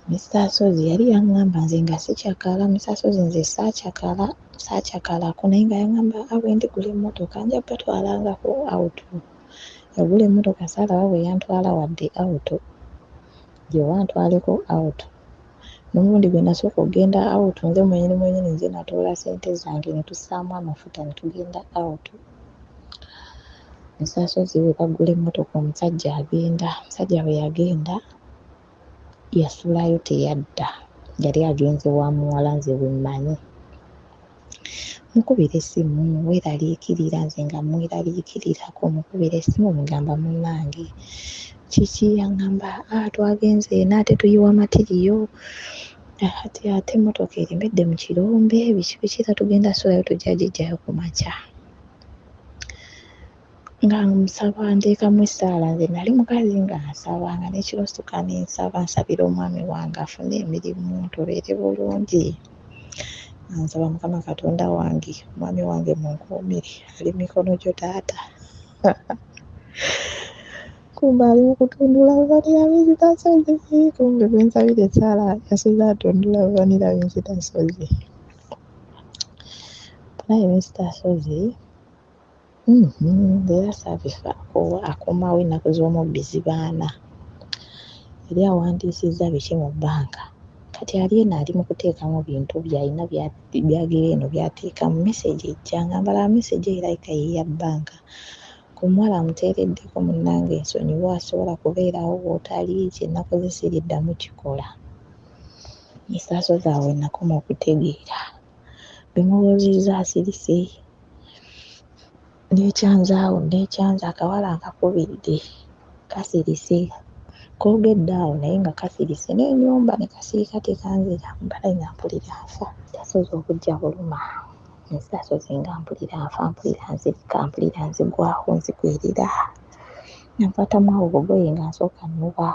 Mister Ssozi yali yaŋŋamba nze nga sikyakala, Mister Ssozi nze saakyakala saakyakalako naye nga yaŋŋamba a bwe ndigula emmotoka nja batwalangako out. Yagula emmotoka saalaba bwe yantwala wadde out, gye wantwaleko out. N'omulundi gwe nasooka okugenda out nze mwennyini mwennyini nze natoola ssente zange ne tussaamu amafuta ne tugenda out. Mister Ssozi bwe bagula emmotoka omusajja agenda, omusajja bwe yagenda yasulayo teyadda yali agenze wa muwala nze bwe mmanyi. Mukubira essimu weeraliikirira nze nga mweraliikirirako mukubira essimu mugamba munnange kiki aŋŋamba a twagenze eno ate tuyiwa matiriyo Kati ate emmotoka eremedde mu kirombe biki biki era tugenda sulayo tujja giggyayo ku makya. Nga nsaba nteekamu essaala nze nali mukazi nga nsaba nga n'ekiro nsituka ne nsaba nsabira omwami wange afune emirimu tubeere bulungi. Nga nsaba Mukama Katonda wange omwami wange munkuumire ali mu mikono gyo taata. Kumbe ali mu kutundula vanira Mister Ssozi kumbe gwe nsabira essaala yasuze atundula vanira Mister Ssozi. Naye Mister Ssozi mhm, era saabifaako akomawo ennaku z'omubbi zibaana yali awandiisizza biki mu bbanka kati ali eno ali mu kuteekamu bintu byalina byagira eno byateekamu mesegi ejja nga mbala mesegi erabika ye ya bbanka ku muwala amuteereddeko munnange nsonyiwa asobola kubeerawo bw'otali kye nakoze siriddamu kikola esaaso zaabwe nakoma okutegeera bimubuuzizza asirise Neekyanze awo neekyanze akawala nkakubidde kasirise koogedde awo naye nga kasirise n'ennyumba ne kasirika tekanziramu banaye nga mpulira nfa. Nsasozi obuggya buluma nsasozi nga mpulira nfa mpulira nzirika mpulira nzigwaho nzigwerera nga nkwatamu awo obugoye nga nsooka nnuba.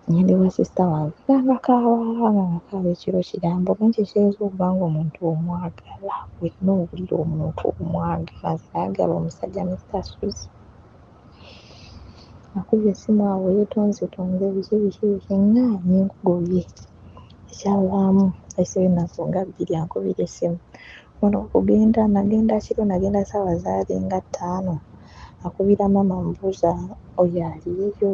Ngenda ewa sister wange nga ngakaaba nga ngakaaba ekiro kiramba omanyi kye kiyinza okuba nga omuntu omwagala wenna owulira omuntu omwagala nze nayagala omusajja Mister Ssozi akubye essimu awo yeetonzetonze biki biki biki ŋŋaanyi nkugobye ekyavaamu wayiseewo ennaku nga bbiri ankubira essimu wano okugenda nagenda kiro nagenda ssaawa zaali nga ttaano akubira maama amubuuza oyo aliyo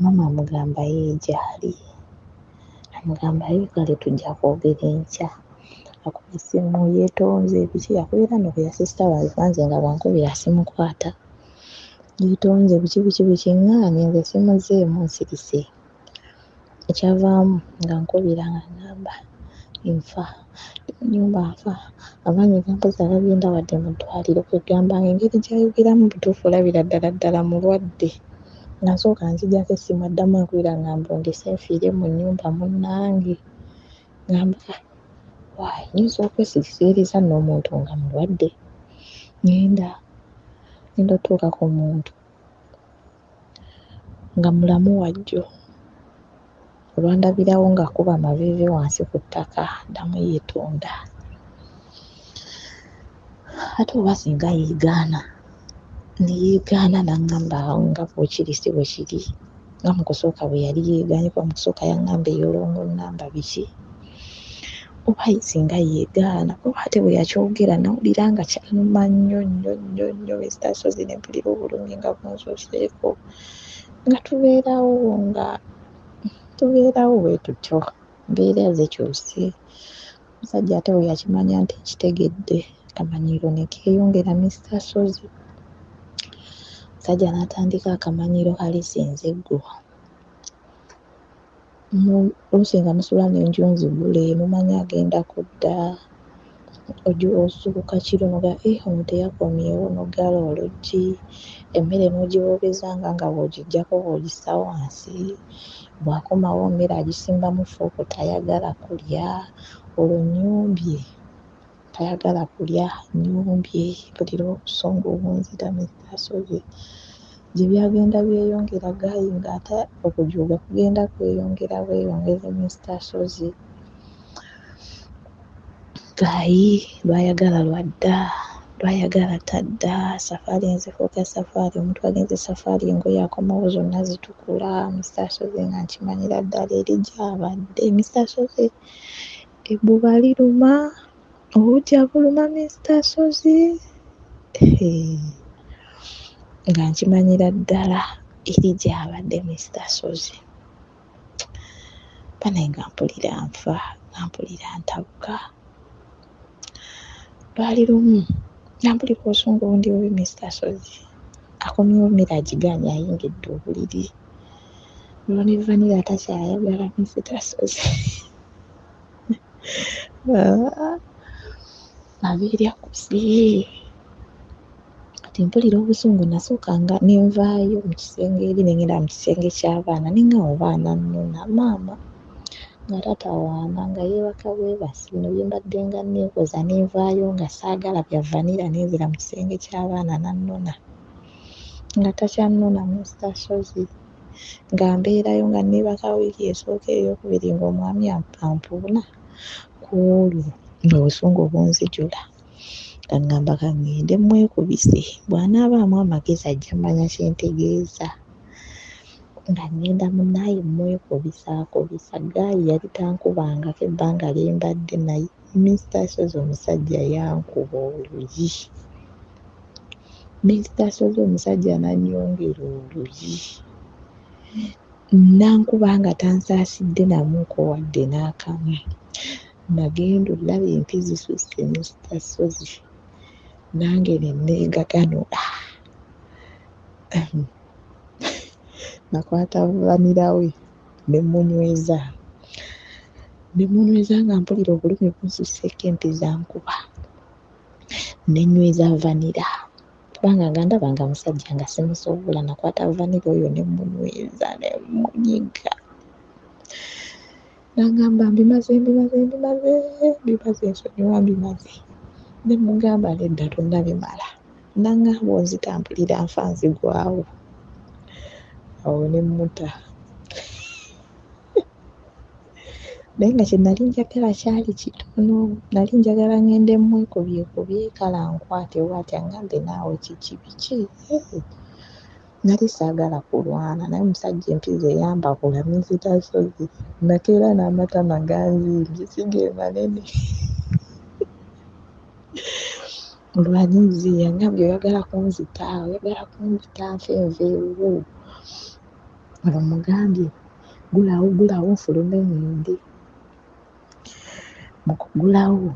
Maama amugamba yee gyali. Amugamba yee kale tujja kwogera enkya. Akuba essimu yeetonze biki akubira nno ku ya sister wange kuba nze nga bw'ankubira simukwata. Yeetonze biki biki biki ŋŋaanye nze simuzzeemu nsirise. Ekyavaamu ng'ankubira ng'aŋŋamba nfa, ndi mu nnyumba nfa, amaanyi gambuze agagenda wadde mu ddwaliro. Kwegamba ng'engeri gy'ayogeramu mu butuufu olabira ddala ddala mulwadde. Nga nsooka nzigyako essimu addamu ankubira angamba ondese nfiire mu nnyumba munnange. Ngamba ah why nnyinza okwesigirizza nno omuntu nga mulwadde? Ngenda ngenda otuuka ku muntu nga mulamu wajjo. Olwandabirawo ng'akuba amaviivi wansi ku ttaka addamu yeetonda. Ate oba singa yeegaana ne yeegaana n'aŋŋamba nga bw'ekiri si bwe kiri nga mu kusooka bwe yali yeegaanye kuba mu kusooka yaŋŋamba eyo wrong number biki oba singa yeegaana kuba ate bwe yakyogera nawulira nga kyannuma nnyo nnyo nnyo nnyo Mister Ssozi ne mpulira obulumi nga bunzuuseeko nga tubeerawo nga tubeerawo bwe tutyo mbeera zikyuse omusajja ate bwe yakimanya nti nkitegedde akamanyiiro ne keeyongera Mister Ssozi omusajja n'atandika akamanyiiro kali sinze ggwo oluusi nga musula n'enju nzigule mumanyi agenda kudda ozuukuka kiro n'ogamba eh ono teyakomyewo n'oggala oluggi emmere n'ogiwoobezanga nga bw'ogiggyako bw'ogissa wansi bw'akomawo emmere agisimbamu ffooko tayagala kulya olwo nnyombye tayagala kulya nnyombye mpulira obusungu bunzita Mister Ssozi gye byagenda byeyongera ggaayi ng'ate okujooga kugenda kweyongera bweyongezi Mister Ssozi. Ggaayi lw'ayagala lw'adda, lw'ayagala tadda, safaari nzifuuka safaari, omuntu agenze safaari engoye akomawo zonna zitukula, Mister Ssozi nga nkimanyira ddala eri gy'abadde. Mister Ssozi ebbuba liruma, obuggya buluma Mister Ssozi. Hee, nga nkimanyira ddala eri gy'abadde Mister Ssozi. Banaye nga mpulira nfa, nga mpulira ntabuka. Lwali lumu nga mpulira obusungu bundi bubi Mister Ssozi akomyewo emmere agigaanye ayingidde obuliri. Olwo ne vanilla takyayagala Mister Ssozi. Ah, abeera kusi. Kati mpulira obusungu nasooka nga ne nvaayo mu kisenge eri ne ngenda mu kisenge ky'abaana ne ngamba baana nnona maama Nga tatawaana, nga yeebaka bwebasi. Bino bye mbadde nga neekoza ne nvaayo nga saagala bya vanilla ne nzira mu kisenge ky'abaana n'annona. Nga takyannona Mister Ssozi. Nga mbeerayo nga neebaka wiiki esooka ey'okubiri ng'omwami ampuuna ku olwo ng'obusungu bunzijula. Nga ŋŋamba ka ŋŋende mmwekubise bw'anaabaamu amagezi ajja mmanya kye ntegeeza. Nga ŋŋenda munnaaye mmwekubisaakubisa. Ggaayi yali tankubangako ebbanga lye mbadde naye. Mister Ssozi omusajja yankuba oluyi. Mister Ssozi omusajja n'annyongera oluyi. N'ankuba nga tansaasidde namuuko wadde n'akamu. Nagenda olaba empi zisusse Mister Ssozi nange ne neegaganula. Nakwata vanilla we ne mmunyweza. Ne mmunyweza nga mpulira obulumi bunsusseeko empi zankuba. Ne nnyweza vanilla kubanga nga ndaba nga musajja nga simusobola. Nakwata vanilla oyo ne mmunyweza ne mmunyiga. N'angamba mbimaze mbimaze mbimaze mbimaze nsonyiwa mbimaze. Ne mmugamba nedda tonnabimala. N'angamba onzita mpulira nfa nzigwawo. Awo ne mmuta. Naye nga kye nali njagala kyali kitono. Nali njagala ŋŋende mmwekubyekubye kale ankwate bw'ati angambe naawe kiki biki. Nali saagala kulwana naye omusajja empi ze yambakula Mister Ssozi nakeera n'amatama ganzimbye si ge manene. Olwanyiize yangambye oyagala kunzita, oyagala kunzita nfe nve ewuwo. Olwo mugambye gulawo gulawo nfulume ŋŋende. Mu kugulawo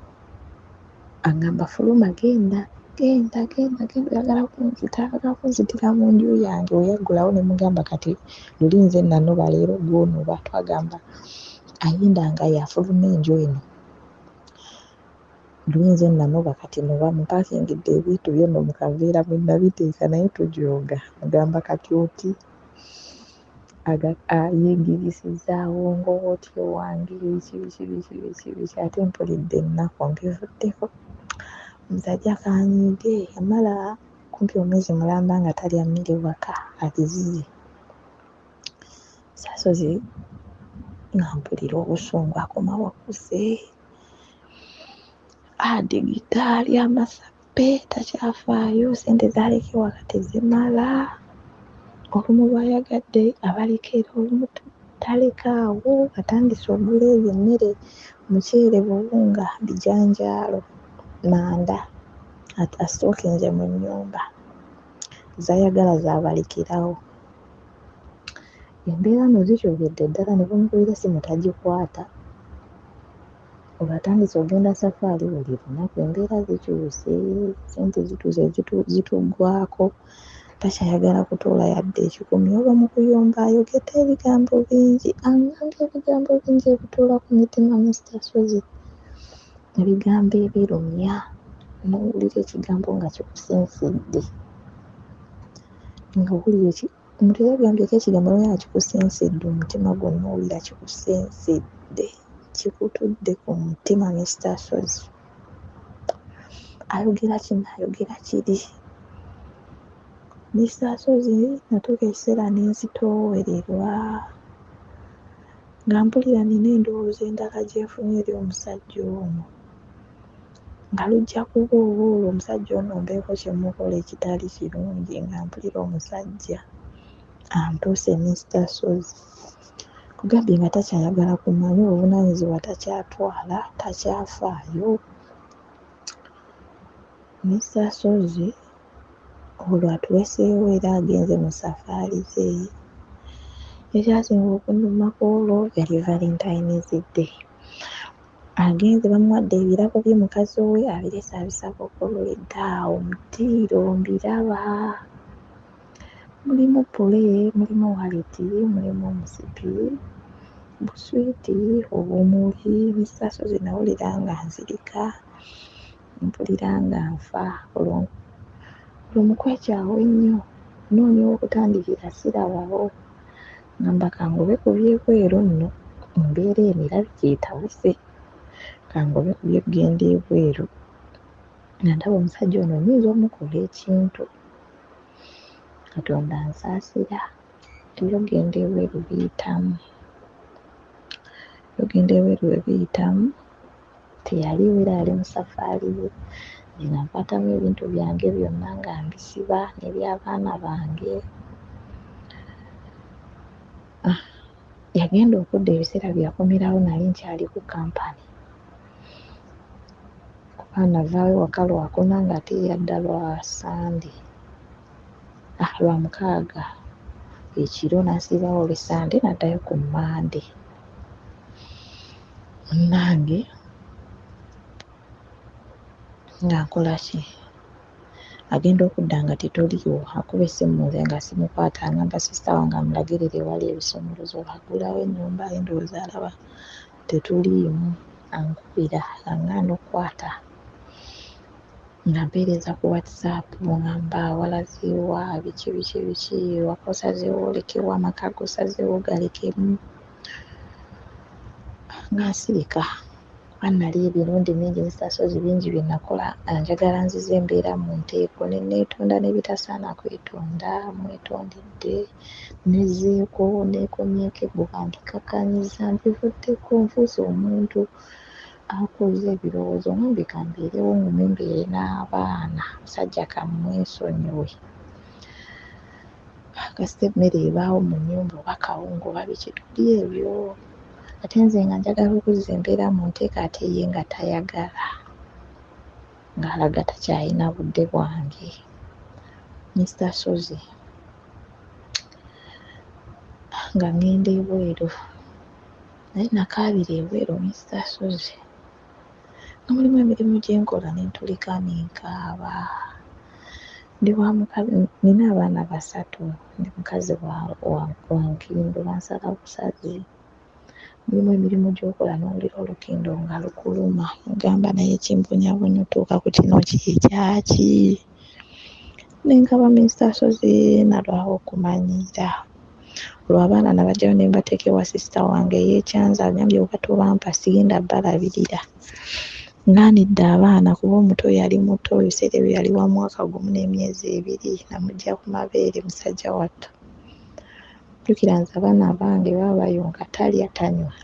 angamba fuluma genda genda genda genda oyagala kunzita, oyagala kunzitira mu nju yange. We yaggulawo ne mugamba kati luli nze nanoba leero gw'onoba. Twagamba ayinda nga y'afuluma enju eno. Luli nze nanoba kati noba mupaakingidde ebintu byo nno mu kaveera mwe nabiteeka naye tujooga. Mugamba kati oti yeegirisizaawo ng'oti owange biki biki biki biki biki ate mpulidde ennaku mbivuddeko. Omusajja kanyiige yamala kumpi omwezi mulamba nga talya mmere waka abizize. Saasozi nga mpulira obusungu akomawo akuse. Adigita alya amasappe takyafaayo ssente z'aleka ewaka tezimala. Olumu lw'ayagadde abaleka era olumu talekaawo atandise ogula ebyo emmere muceere buwunga bijanjaalo manda asitookinze mu nnyumba z'ayagala z'abalekerawo. Embeera nno zikyukidde ddala ne bw'omukubira essimu tagikwata. Olwo atandise ogenda safaali buli lunaku embeera zikyuse ssente zituuse zituggwaako takyayagala kutoola yadde ekikumi oba mu kuyomba ayogedde ebigambo bingi angambye ebigambo bingi ebituula ku mitima Mister Ssozi. Ebigambo ebirumya n'owulira ekigambo nga kikusensedde. Ng'owulira omuntu yagambyeko ekigambo naye nga kikusensedde omutima gwonna owulira kikusensedde kikutudde ku mutima Mister Ssozi. Ayogera kino ayogera kiri. Mister Ssozi natuuka ekiseera ne nzitoowererwa nga mpulira nina endowooza endala gye nfunye eri omusajja ono. Nga lujja kuba oba olwo omusajja ono mbeeko kye mmukola ekitali kirungi nga mpulira omusajja antuuse Mister Ssozi. Kugambye nga takyayagala kumanya obuvunaanyizibwa takyatwala takyafaayo. Mister Ssozi olwo atuweseewo era agenze mu safaali ze. Ekyasinga okunnuma ku olwo yali Valentine's Day. Agenze bamuwadde ebirabo bye mukazi we abirese abisabukululedde awo mu ddiiro mbiraba. Mulimu ppule, mulimu waleti, mulimu omusipi, buswiiti, obumuli. Mister Ssozi nawulira nga nzirika, mpulira nga nfa olwo mu kwekyawa ennyo nnoonya w'okutandikira sirabawo. Ŋŋamba kangobe ku by'ebweru nno Embeera eno erabika etabuse, kangobe ku by'okugenda ebweru nga ndaba omusajja ono nnyinza omukola ekintu. Katonda ansaasira, eby'okugenda ebweru biyitamu, eby'okugenda ebweru bwe biyitamu teyaliiwo era yali mu safaali ye, nze nga nkwatamu ebintu byange byonna nga mbisiba n'eby'abaana bange. Ah, yagenda okudda ebiseera bye yakomerawo nali nkyali ku kampani kuba navaayo waka Lwakuna ng'ate ye yadda lwa Ssande, ah, Lwamukaaga ekiro n'asiibawo olw'e Ssande n'addayo ku Mmande. Munnange nga nkola ki? Agenda okudda nga tetuliiwo, akuba essimu nze nga simukwata, angamba sisita wange amulagirire ewali ebisumuluzo aggulawo ennyumba ye ndowooza alaba tetuliimu. Ankubira angaana okukwata nga mpeereza ku WhatsApp ngamba walaze wa biki biki biki waka osazeewo olekewa amaka gosazeewo galekemu nga nsirika kuba nali emirundi mingi Mister Ssozi bingi bye nakola njagala nzize embeera mu nteeko ne neetonda n'ebitasaana kwetonda mwetondedde nezzeeko neekomyeko ebbuba ndikakkanyiza mbivuddeko nfuuse omuntu akuze ebirowoozo ngambye kambeerewo ngume mbeere n'abaana musajja kamwesonyiwe kasita emmere ebaawo mu nnyumba oba kawunga oba biki tulye ebyo ate nze nga njagala okuzza embeera mu nteeko ate ye nga tayagala ng'alaga takyalina budde bwange. Mister Ssozi nga ŋŋenda ebweru naye nakaabira ebweru Mister Ssozi nga mulimu emirimu gye nkola ne ntulika ne nkaaba. Ndi wa mukazi nina abaana basatu ndi mukazi wa, wa, wa nkindo bansala busazi. Mulimu emirimu gy'okola n'owulira olukindo nga lukuluma n'ogamba naye ekimbonyabonya otuuka ku kino kye kyaki? Ne nkaba Mister Ssozi nalwawo okumanyiira. Olwo abaana nabaggyayo ne mbateeka ewa sisita wange ey'e Kyanza agambye oba tobampa sigenda bbalabirira. Ŋŋaanidde abaana kuba omuto yali muto ebiseera ebyo yali wa mwaka gumu n'emyezi ebiri namuggya ku mabeere musajja wattu. Jjukira nze abaana abange baba bayonka talya tanywa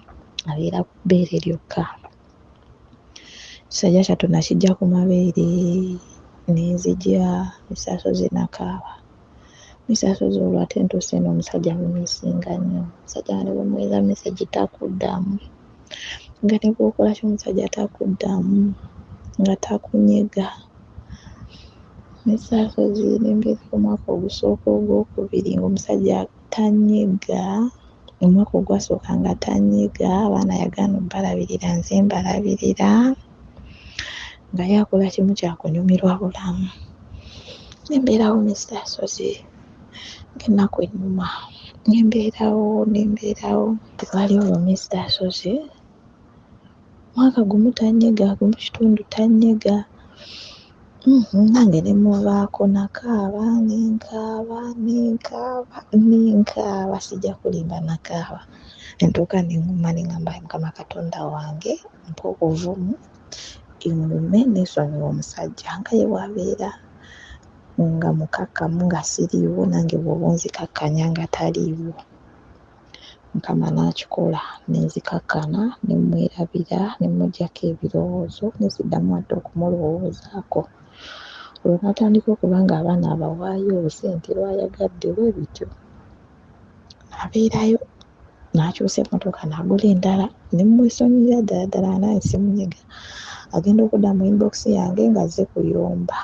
abeera ku bbeere lyokka. Kisajja kyattu nakiggya ku mabeere ne nzija Mister Ssozi nakaaba. Mister Ssozi olwo ate ntuuse eno omusajja mumisinga nnyo. Omusajja nga ne bw'omuweereza mesegi takuddamu nga ne bw'okola ki omusajja takuddamu nga takunyega. Mister Ssozi ne mbeera omwaka ogusooka ogwokubiri ng'omusajja tanyega omwaka ogwasooka nga tanyega abaana yagaana obbalabirira nze mbalabirira nga ye akola kimu kya kunyumirwa bulamu. Ne mbeerawo Mister Ssozi ng'ennaku ennuma ne mbeerawo ne mbeerawo. Lwali olwo Mister Ssozi mwaka gumu tanyega gumu kitundu tanyega nange ne muvaako nakaaba ne nkaaba ne nkaaba ne nkaaba sijja kulimba nakaaba ne ntuuka ne ŋŋuma ne ŋŋamba ayi Mukama Katonda wange mpa obuvumu ŋŋume neesonyiwe omusajja nga ye bw'abeera nga mukakkamu nga siriiwo nange bw'oba onzikakkanya nga taliiwo. Mukama n'akikola ne nzikakkana ne mmwerabira ne mmuggyako ebirowoozo ne siddamu wadde okumulowoozaako. Olwo n'atandika okuba ng'abaana abawaayo obusente lw'ayagadde bwe bityo. Abeerayo n'akyusa emmotoka n'agula endala ne mmwesonyiyira ddala ddala nange simunyega. Agenda okudda mu inbox yange ng'azze kuyomba.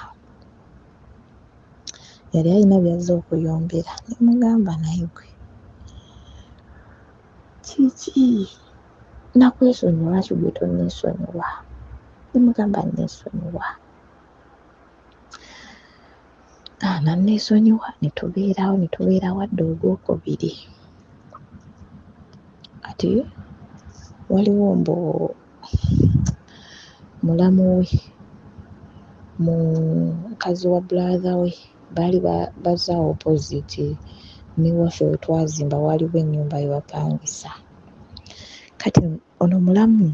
Yali alina by'azze okuyombera ne mugamba naye ggwe kiki nakwesonyiwa lwaki ggwe tonneesonyiwa? Ne mugamba nneesonyiwa. Ah, nanneesonyiwa ne tubeerawo ne tubeerawo adda ogwokubiri. Kati waliwo mbu mulamu we mukazi wa brother we baali bazze awo opposite ne waffe we twazimba waaliwo ennyumba gye bapangisa. Kati ono mulamu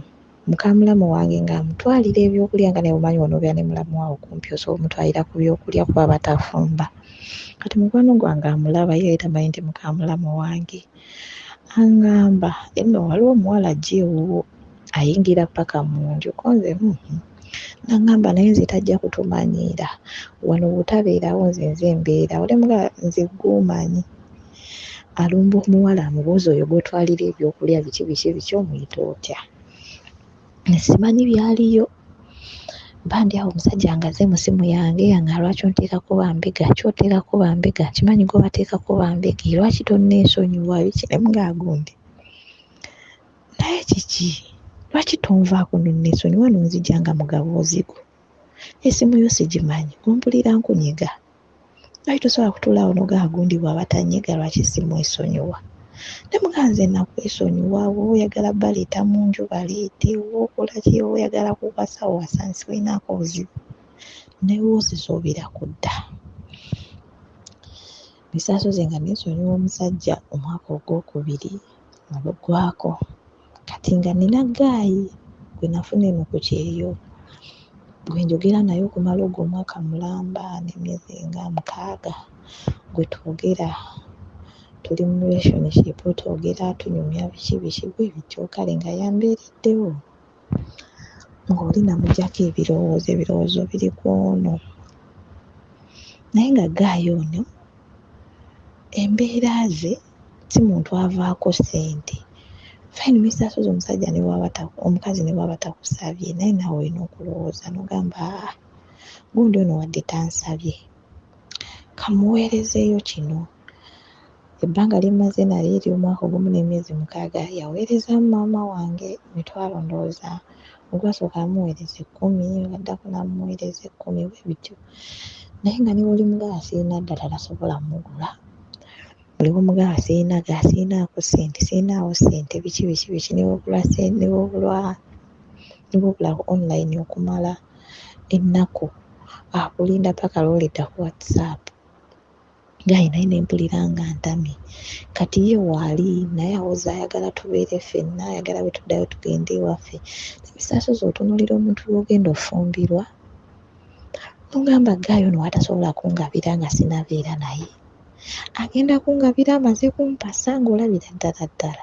muka mulamu wange ng'amutwalira ebyokulya nga naye omanyi w'onobeera ne mulamu wo awo kumpi osobola omutwalira ku byokulya kuba aba tafumba. Kati mukwano gwange amulaba ye yali tamanyi nti muka mulamu wange. Angamba nno waliwo omuwala ajja ewuwo ayingira ppaka mu nju ko nze hmm n'angamba naye nze tajja kutumanyiira wano bw'otabeerawo nze nze mbeerawo ne mmugamba nze ggwe omanyi. Alumba omuwala amubuuza oyo gw'otwalira ebyokulya biki biki biki omuyita otya? Simanyi byaliyo. Mba ndi awo omusajja ng'azze mu ssimu yange nga lwaki onteekako bambega, ki oteekako bambega, nkimanyi gwe bateekako bambega lwaki tonneesonyiwa biki ne mmugamba gundi naye kiki lwaki tonvaako n'onneesonyiwa n'onzigya nga mu gaboozi go? Essimu yo sigimanyi gwe mpulira nkunyiga. Lwaki tosobola kutuula awo n'ogamba gundi bw'aba tannyiga lwaki simwesonyiwa? Ne mmugamba nze nakwesonyiwa bw'oba oyagala baleeta mu nju baleete, oba okola ki, oba oyagala kuwasa wasa sirinaako buzibu ne bw'osisuubira kudda. Bisaasoze nga neesonyiwa omusajja omwaka ogwokubiri nga guggwaako. Kati nga nnina ggaayi gwe nafuna eno ku kyeyo gwe njogera naye okumala ogwo omwaka mulamba n'emyezi nga 6 gwe twogera tuli mu relationship twogera tunyumya biki biki bwe bityo kale nga yambeereddewo ng'oli namuggyako ebirowoozo, ebirowoozo biri ku ono. Naye nga ggaayi ono embeera ze si muntu avaako ssente. Fine Mr. Ssozi omusajja ne bw'aba omukazi ne bw'aba takusabye naye naawe olina okulowooza n'ogamba aa gundi ono wadde tansabye kamuweerezeeyo kino. Ebbanga lye mmaze naye ery'omwaka ogumu n'emyezi 6 yaweerezaamu maama wange emitwalo ndowooza ogwasooka yamuweereza 10, ogwaddako n'amuweereza 10 bwe bityo. Naye nga ne bw'olimugamba sirina ddala tasobola mmugula. Buli lw'omugamba sirina ga sirinaako ssente sirinaawo ssente biki biki biki ne bw'obulwa ne bw'obulwa ne bw'obula ku online okumala ennaku akulinda ppaka lw'olidda ku WhatsApp. Guy naye ne mpulira nga ntamye. Kati ye waali naye awoza ayagala tubeere ffenna, ayagala bwe tuddayo tugende ewaffe. Mister Ssozi otunuulira omuntu gw'ogenda ofumbirwa n'ogamba guy ono w'atasobola kungabira nga sinnabeera naye, agenda kungabira amaze kumpasa ng'olabira ddala ddala.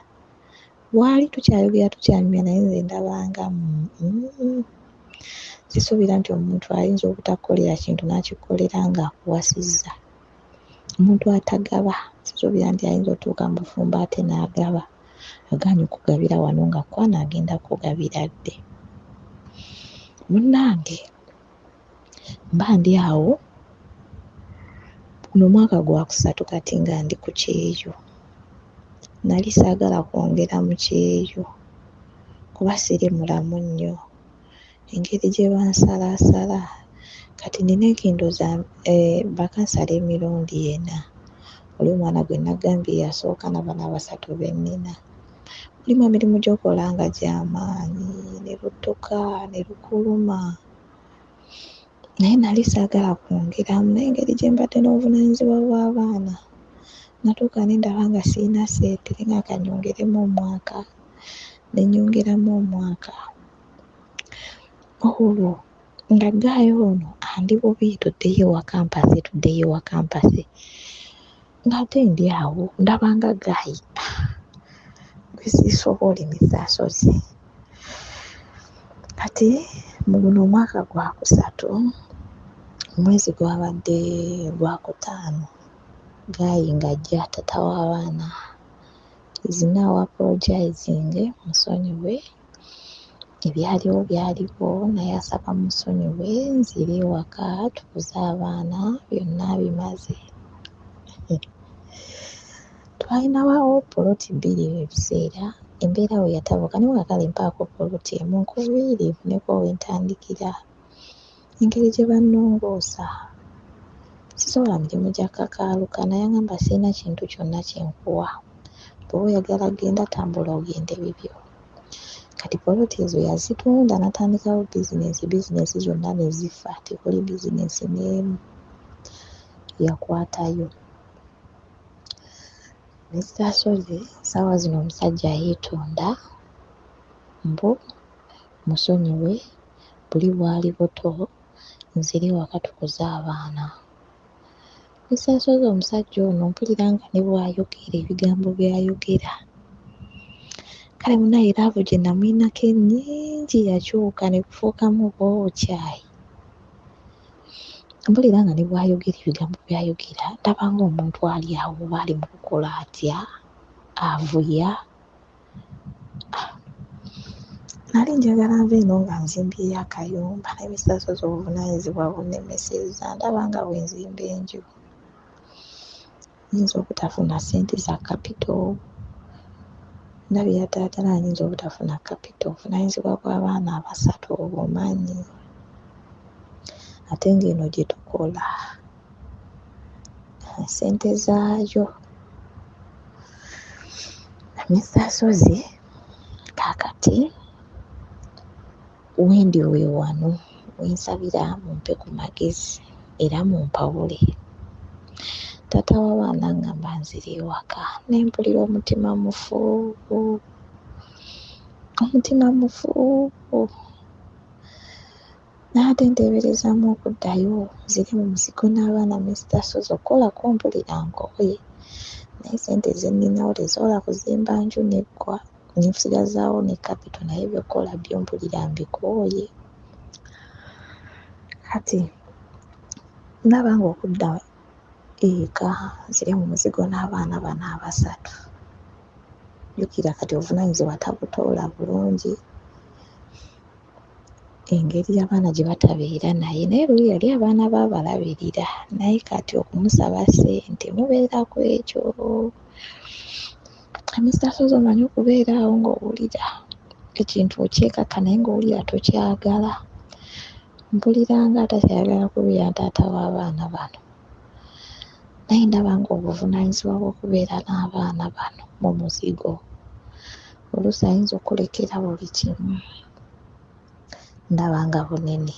Waali tukyayogera tukyanyumya naye nze ndabanga sisuubira nti omuntu ayinza obutakukolera kintu n'akikukolera ng'akuwasizza. Omuntu atagaba sisuubira nti ayinza otuuka mu bufumbo ate n'agaba. Agaanye okukugabira wano ng'akwana agenda kukugabira ddi? Munnange mba ndi awo, guno mwaka gwakusatu kati nga ndi ku kyeyo. Nali saagala kwongera mu kyeyo kuba siri mulamu nnyo. Engeri gye bansalaasala kati nnina enkindo za bakansala emirundi ena. Oli omwana gwe nagambye yasooka na bano abasatu be nnina. Mulimu emirimu gy'okola nga gy'amaanyi ne lutoka ne lukuluma. Naye nali saagala kwongeramu naye engeri gye mbadde n'obuvunaanyizibwa bw'abaana natuuka ne ndaba nga sirina ssente ne ngamba ka nnyongeremu omwaka ne nnyongeramu omwaka. Olwo nga ggaayi ono andi bubi tuddeyo ewaka mpase tuddeyo ewaka mpase. Ng'ate ndi awo ndaba nga ggaayi gwe siisobola emisaasozi. Kati mu guno omwaka gwakusatu omwezi gwabadde gwakutaano ggaayi ng'ajja taata w'abaana is now apologizing musonyiwe ebyaliwo byaliwo naye asaba musonyiwe nzire ewaka tukuze abaana byonna abimaze. Twalinawo poloti bbiri ebiseera embeera we yatabuka naye nga kale mpaako poloti emu nkuviiri nfuneko we ntandikira. Engeri gye bannongoosa sisobola mirimu gya kakaaluka naye angamba sirina kintu kyonna kye nkuwa. Bw'oba oyagala genda tambula ogende bibyo. Kati poloti ezo yazitunda n'atandikawo bizinensi, bizinensi zonna ne zifa tekuli bizinensi n'emu yakwatayo. Mister Ssozi ssaawa zino omusajja yeetonda Mbu musonyiwe buli bwali buto nzire ewaka tukuze abaana. Mister Ssozi omusajja ono mpulira nga ne bw'ayogera ebigambo by'ayogera kale munaye laavu gye namuyinako ennyingi yakyuka ne bufuukamu oba obukyayi. Mpulira nga ne bw'ayogera ebigambo by'ayogera ndaba ng'omuntu ali awo oba ali mu kukola atya avuya. Nali njagala nve eno nga nzimbyeyo akayumba naye Mister Ssozi obuvunaanyizibwa bunnemesezza ndaba nga bwe nzimba enju nyinza obutafuna ssente za kapito ndabira ddala ddala nyinza obutafuna kapito obuvunaanyizibwa bw'abaana abasatu obumanyi ate ng'eno gye tukola ssente zaayo. Mister Ssozi kaakati wendi we wano we nsabira mumpe ku magezi era mumpabule. Taata w'abaana angamba nzire ewaka ne mpulira omutima mufu, omutima mufu. Naye nteeberezaamu okuddayo nzire mu muzigo n'abaana Mister Ssozi okukolako mpulira nkooye naye ssente ze nninawo tezisobola kuzimba nju n'eggwa ne nsigazaawo ne kapito naye eby'okukola byo mpulira mbikooye. Kati ndaba ng'okudda eka nzire mu muzigo n'abaana bano abasatu jjukira kati obuvunaanyizibwa tabutoola bulungi engeri abaana gye batabeera naye naye luli yali abaana be abalabirira naye kati okumusaba ssente mubeera ku ekyo. Mister Ssozi omanyi okubeera awo ng'owulira ekintu okyekaka naye ng'owulira tokyagala. Mpulira nga atakyayagala kubeera taata w'abaana bano naye ndaba ng'obuvunaanyizibwa bw'okubeera n'abaana bano mu muzigo oluusi ayinza okulekera buli kimu ndaba nga bunene.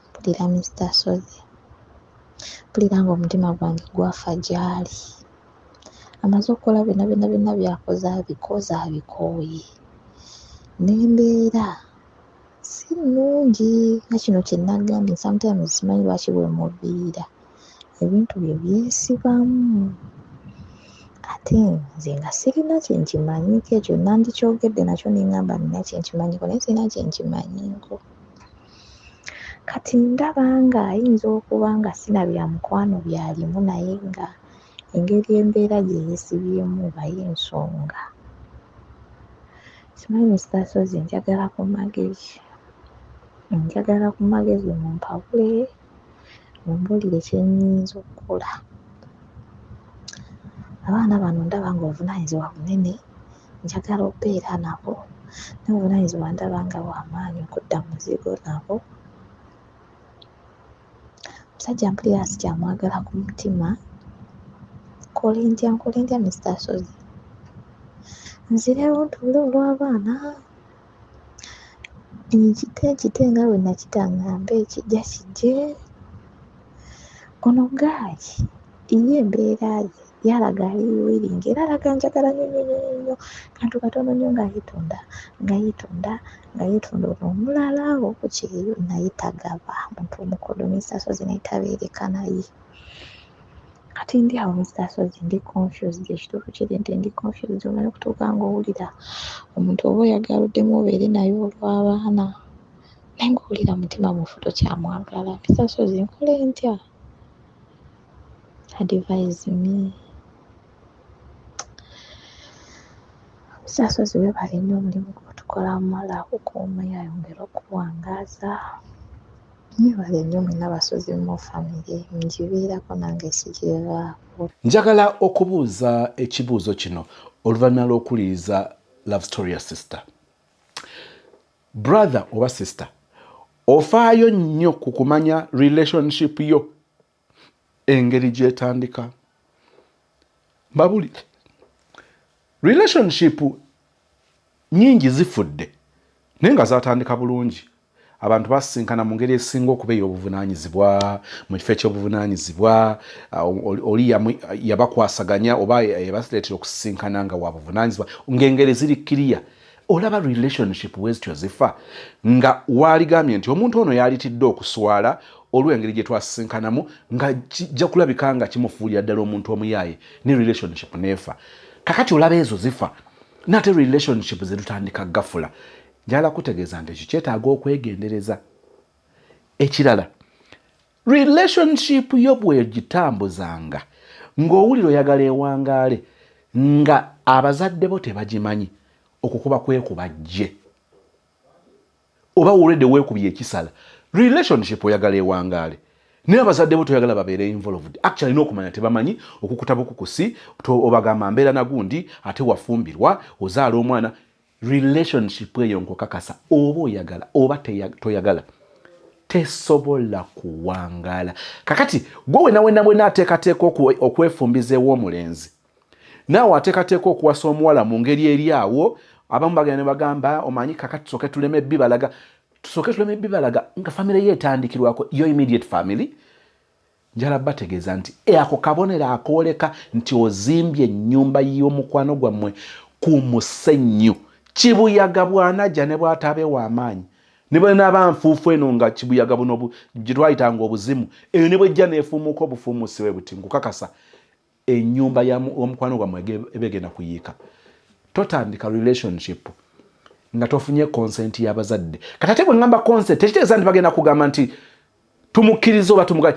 Mpulira Mister Ssozi, mpulira ng'omutima gwange gwafa gy'ali. Amaze okukola byonna byonna byonna by'akoze abikoze abikooye n'embeera si nnungi nga kino kye nagambye sometimes simanyi lwaki bwe muviira ebintu bye byesibamu ate nze nga sirina kye nkimanyiiko ekyo nandikyogedde nakyo ne ŋŋamba nina kye nkimanyiiko naye sirina kye nkimanyiiko. Kati ndaba nga ayinza okuba nga si na bya mukwano by'alimu naye nga engeri embeera gye yeesibyemu oba y'ensonga. Simanyi Mister Ssozi njagala ku magezi, njagala ku magezi mumpabule, mumbuulire kye nnyinza okukola. Abaana bano ndaba ng'obuvunaanyizibwa bunene, njagala okubeera nabo naye obuvunaanyizibwa ndaba nga bwa maanyi okudda mu muzigo nabo. Omusajja mpulira sikyamwagala ku mutima, nkole ntya nkole ntya Mister Ssozi? Nzirewo ntuule olw'abaana? Nkite nkite nga bwe nakita ŋŋambe ekijja kijje? Ono ggaayi ye embeera ye ye alaga ali willing era alaga anjagala nnyo nnyo nnyo nnyo kantu katono nnyo nga yeetonda nga yeetonda nga yeetonda ono omulala ow'oku kyeyo naye tagaba muntu omukodo Mister Ssozi naye tabeereka naye. Kati ndi awo Mister Ssozi ndi confused ekituufu kiri nti ndi confused omanyi okutuuka ng'owulira omuntu oba oyagala oddemu obeere naye olw'abaana naye ng'owulira mutima mufu tokyamwagala. Mister Ssozi nkole ntya? Advise me. Mister Ssozi weebale nnyo omulimu gw'otukolamu Allah akukuume ayongere okukuwangaaza. Mwebale nnyo mwenna Basozi Mo family ngibeerako nange sigivaako. Njagala okubuuza ekibuuzo kino oluvannyuma lw'okuwuliriza love story ya sister. Brother oba sister, ofaayo nnyo ku kumanya relationship yo engeri gy'etandika? Mbabulire, relationship nyingi zifudde naye nga zatandika bulungi. Abantu basisinkana mu ngeri esinga okuba ey'obuvunaanyizibwa, mu kifo eky'obuvunaanyizibwa, oli yabakwasaganya oba yabaleetera okusisinkana nga wa buvunaanyizibwa, ng'engeri ziri kiriya. Olaba relationship wezityo zifa nga waaligambye nti omuntu ono yalitidde okuswala olw'engeri gye twasisinkanamu, nga kijja kulabika nga kimufuulira ddala omuntu omuyaaye, ne relationship neefa. Kakati olaba ezo zifa, nate relationship zetutandika gafula. Njagala kutegeeza nti ekyo kyetaaga okwegendereza. Ekirala, relationship yo bwegitambuzanga ng'owulira oyagala ewangaale nga abazadde bo tebagimanyi, okukuba kwekuba jje oba already weekubye ekisala. Relationship oyagala ewangaale, naye abazadde bo toyagala babeere involved, actually n'okumanya tebamanyi, okukuta bukukusi, obagamba mbeera nagundi, ate wafumbirwa, ozaala omwana. Relationship eyo nkukakasa, oba oyagala oba toyagala, tesobola kuwangaala. Kakati gwe wena wena wena ateekateeka okwefumbiza ew'omulenzi, naawe ateekateeka okuwasa omuwala mu ngeri eri awo, abamu bagenda ne bagamba, omanyi, kakati tusooke tuleme bibalaga, tusooke tuleme bibalaga, nga famire ye etandikirwako yo immediate family. Njala bategeeza nti ako kabonero akooleka nti ozimbye ennyumba y'omukwano gwammwe ku musenyu. Kibuyaga bw'anajja, ne bw'ataabe w'amaanyi, ne bwenaaba nfuufu eno nga kibuyaga buno gye twayitanga obuzimu, eyo ne bwejja neefuumuuka obufuumuusi bwe buti, nkukakasa ennyumba y'omukwano gwammwe eba egenda kuyiika. Totandika relationship nga tofunye consent y'abazadde. Kati ate bwe ŋŋamba consent, tekitegeeza nti bagenda kugamba nti tumukkiriza oba tumugaye,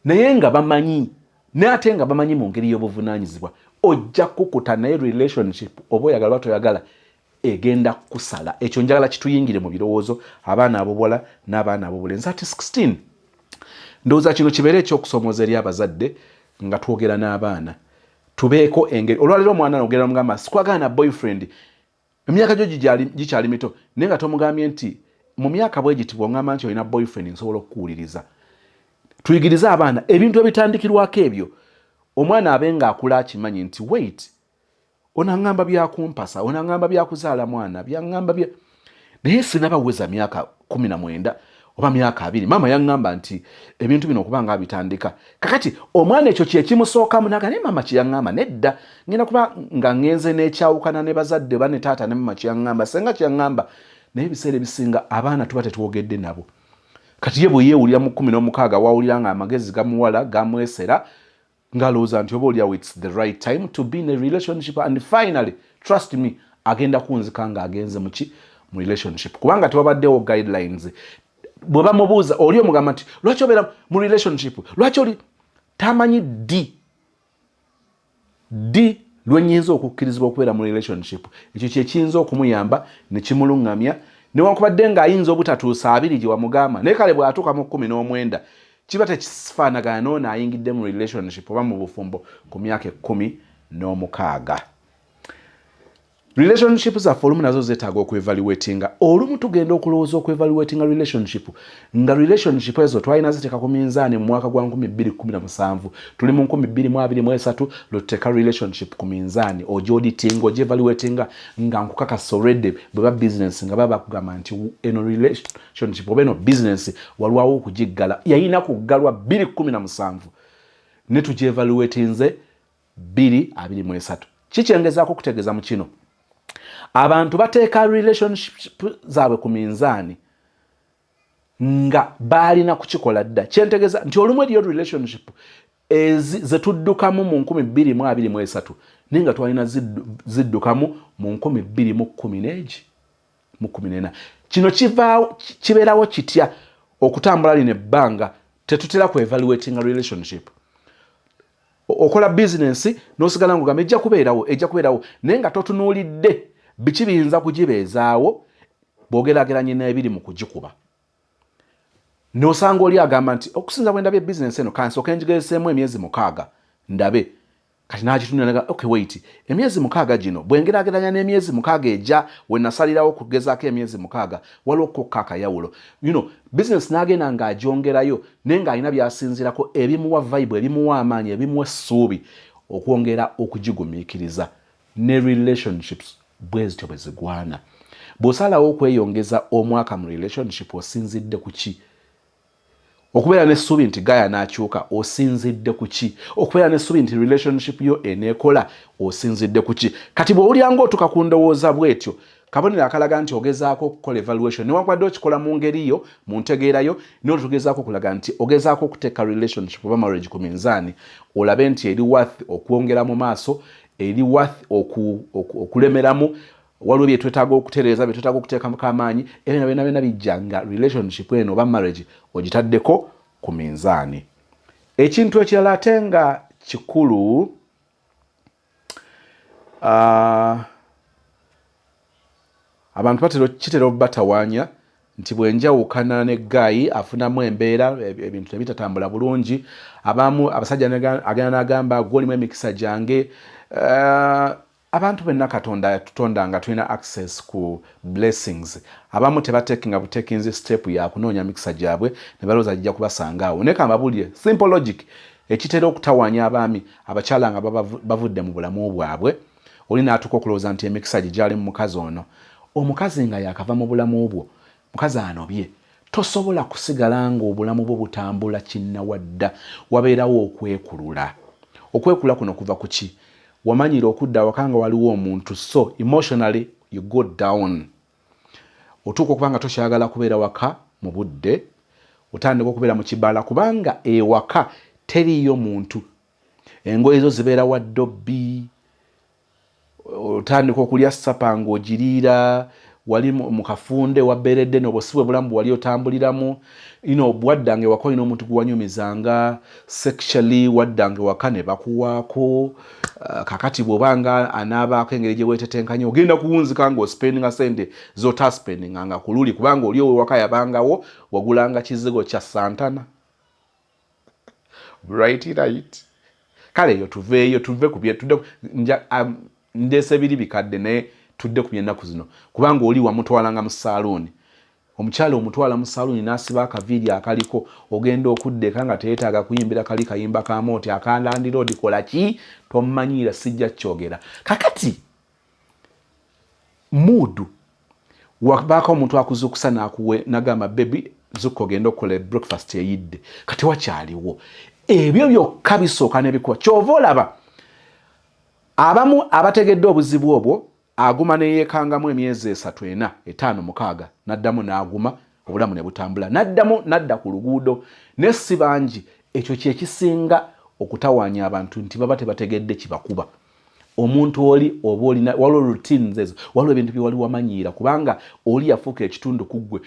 naye nga bamanyi, naye ate nga bamanyi mu ngeri y'obuvunaanyizibwa. Ojja kukuta naye relationship, oba oyagala oba toyagala, egenda kusala. Ekyo njagala kituyingire mu birowoozo, abaana abobuwala n'abaana abobulenzi. Ati 16, ndowooza kino kibeere ekyokusomooza eri abazadde nga twogera n'abaana. Tubeeko engeri olwaleero omwana ogenda mugamba, "Sikwagala na boyfriend," emyaka gyo gikyali mito, naye nga tomugambye nti mu myaka bwe giti bw'oŋŋamba nti olina boyfriend, nsobola okukuwuliriza. Tuyigirize abaana ebintu ebitandikirwako ebyo, omwana abe ng'akula akimanyi nti, "Wait, onaŋŋamba byakumpasa, onaŋŋamba byakuzaala mwana, byaŋŋamba bya, naye sinabaweza myaka 19 oba myaka 20. Maama yaŋŋamba nti ebintu bino okuba nga bitandika." Kakati omwana ekyo kyekimusookamu, naga, "Naye maama kyeyaŋŋamba, nedda, ngenda kuba nga ŋŋenze n'ekyawukana ne bazadde oba ne taata ne mama kyeyaŋŋamba, senga kyeyaŋŋamba." Naye ebiseera ebisinga abaana tuba tetwogedde nabo. Kati ye bwe yeewulira mu 16, wawulira nga amagezi gamuwala gamwesera, ng'alowooza nti oba oliawo it's the right time to be in a relationship, and finally, trust me, agenda kunzika ng'agenze muki? Mu relationship, kubanga tewabaddewo guidelines. Bwe bamubuuza, oli omugamba nti, "Lwaki obeera mu relationship? Lwaki oli?" Tamanyi ddi ddi lwenyinza okukkirizibwa okubeera mu relationship. Ekyo kyekiyinza okumuyamba ne kimuluŋŋamya, newankubadde ng'ayinza obutatuusa 20 gye wamugamba, naye kale bw'atuuka mu 19 kiba tekifaanagana noono ayingidde mu relationship oba mu bufumbo ku myaka 16. Relationship zaffe olumu nazo zeetaaga okwevaluatinga. Olumu tugenda okulowooza okwevaluatinga relationship nga relationship ezo twalina ziteeka ku minzaani mu mwaka gwa 2017. Tuli mu 2023, lwetuteeka relationship ku minzaani, ogyauditinga, ogyevaluatinga, nga nkukakasa already bwe ba business nga baba bakugamba nti eno relationship oba eno business walwawo okugiggala, yayina kuggalwa 2017, ne tugyevaluatinze 2023. Kikyengezaako okutegeeza mu kino, abantu bateeka relationship zaabwe ku minzaani nga baalina kukikola dda. Kyentegeeza nti olumu eriyo relationship zetuddukamu mu 2023, naye nga twalina ziddukamu mu 2010 neegi mu 14. Kino kibeerawo kitya? Okutambula lino ebbanga, tetutera ku evaluatinga relationship. Okola bizinensi n'osigala ng'ogamba ejja kubeerawo, ejja kubeerawo, naye nga totunuulidde biki biyinza kugibeezaawo bw'ogeraageranye n'ebiri mu kugikuba. N'osanga oli agamba nti, "Okusinza bwe ndabye bizinensi eno, kansooke ngigezeseemu emyezi 6 ndabe." Kati n'agitunula naga, "Okay, wait, emyezi 6 gino bwe ngeraageranya n'emyezi 6 ejja we nasalirawo okugezaako emyezi 6, waliwo kokka akayawulo." Bizinensi n'agenda ng'agyongerayo, naye ng'alina by'asinziirako ebimuwa vibe, ebimuwa amaanyi, ebimuwa essuubi okwongera okugigumiikiriza. Ne relationships bwe zityo bwe zigwana. Bw'osalawo okweyongeza omwaka mu relationship, osinzidde ku ki okubeera n'essuubi nti gaya n'akyuka? Osinzidde ku ki okubeera n'essuubi nti relationship yo eneekola? Osinzidde ku ki? Kati bw'owulira ng'otuuka ku ndowooza bw'etyo, Kabonero akalaga nti ogezaako okukola evaluation, newankubadde okikola mu ngeri yo, mu ntegeerayo, naye otugezaako okulaga nti ogezaako okuteeka relationship oba marriage ku minzaani, olabe nti eri worth okwongera mu maaso, eri worth okulemeramu, waliwo byetwetaaga okutereeza, byetwetaaga okuteekamu amaanyi. Ebyo byona byona bijja nga relationship eno oba marriage ogitaddeko ku minzaani. Ekintu ekirala ate nga kikulu, abantu batera kitera obatawaanya nti bwenjawukana ne guy afunamu embeera, ebintu tebitatambula bulungi. Abamu abasajja agenda n'agamba, "Gwe olimu emikisa gyange." Abantu benna Katonda yatutonda nga tulina access ku blessings. Abamu tebatekinga butekinzi step yakunoonya mikisa gyabwe ne balowooza gijja kubasanga awo. Naye kambabuulire simple logic ekitera okutawaanya abaami: abakyala nga bavudde mu bulamu bwabwe, oli n'atuuka okulowooza nti emikisa gye gyali mu mukazi ono. Omukazi nga yakava mu bulamu bwo, mukazi anobye, tosobola kusigala ng'obulamu bwo butambula kinnawadda. Wabeerawo okwekulula. Okwekulula kuno kuva ku ki? Wamanyira okudda awaka nga waliwo omuntu, so emotionally you go down. Otuuka okuba nga tokyagala kubeera waka mu budde, otandika okubeera mu kibaala kubanga ewaka teriiyo muntu, engoye zo zibeera wa dobbi. Otandika okulya supper ng'ogiriira wali mu kafunde wabeeredde nobo si bwe bulamu bwewali otambuliramu. Waddanga ewaka olina omuntu gwewanyumizanga sexually, waddanga ewaka ne bakuwaako. Kakati bw'obanga anaabaako engeri gye weetetenkanya, ogenda kuwunzika ng'ospendinga sente z'otaspendinganga ku luli, kubanga oli owewaka yabangawo, wagulanga kizigo kya Santana. Right, kale eyo tuveeyo, tuve ku bye tudde. Ndeese biri bikadde, naye tudde ku byennaku zino, kubanga oli wamutwalanga mu saaluuni. Omukyala omutwala mu saaluuni n'asiba akaviiri akaliko, ogenda okudda eka nga teyeetaaga kuyimbira kali kayimba kamooti akanlandira odikola ki, tomumanyiira, sijja kyogera. Kakati mood wabaako omuntu akuzukusa n'akuwe nagamba, "Baby, zukka ogenda okukola breakfast eyidde." Kati wakyaliwo ebyo byokka bisooka n'ebikuba. Kyova olaba abamu abategedde obuzibu obwo, aguma neyeekangamu emyezi 3, 4, 5, 6, n'addamu n'aguma, obulamu ne butambula, n'addamu n'adda ku luguudo. Ne si bangi. Ekyo kyekisinga okutawaanya abantu, nti baba tebategedde kibakuba. Omuntu oli oba olina, waliwo routines ezo, waliwo ebintu bye wali wamanyiira, kubanga oli yafuuka ekitundu ku ggwe.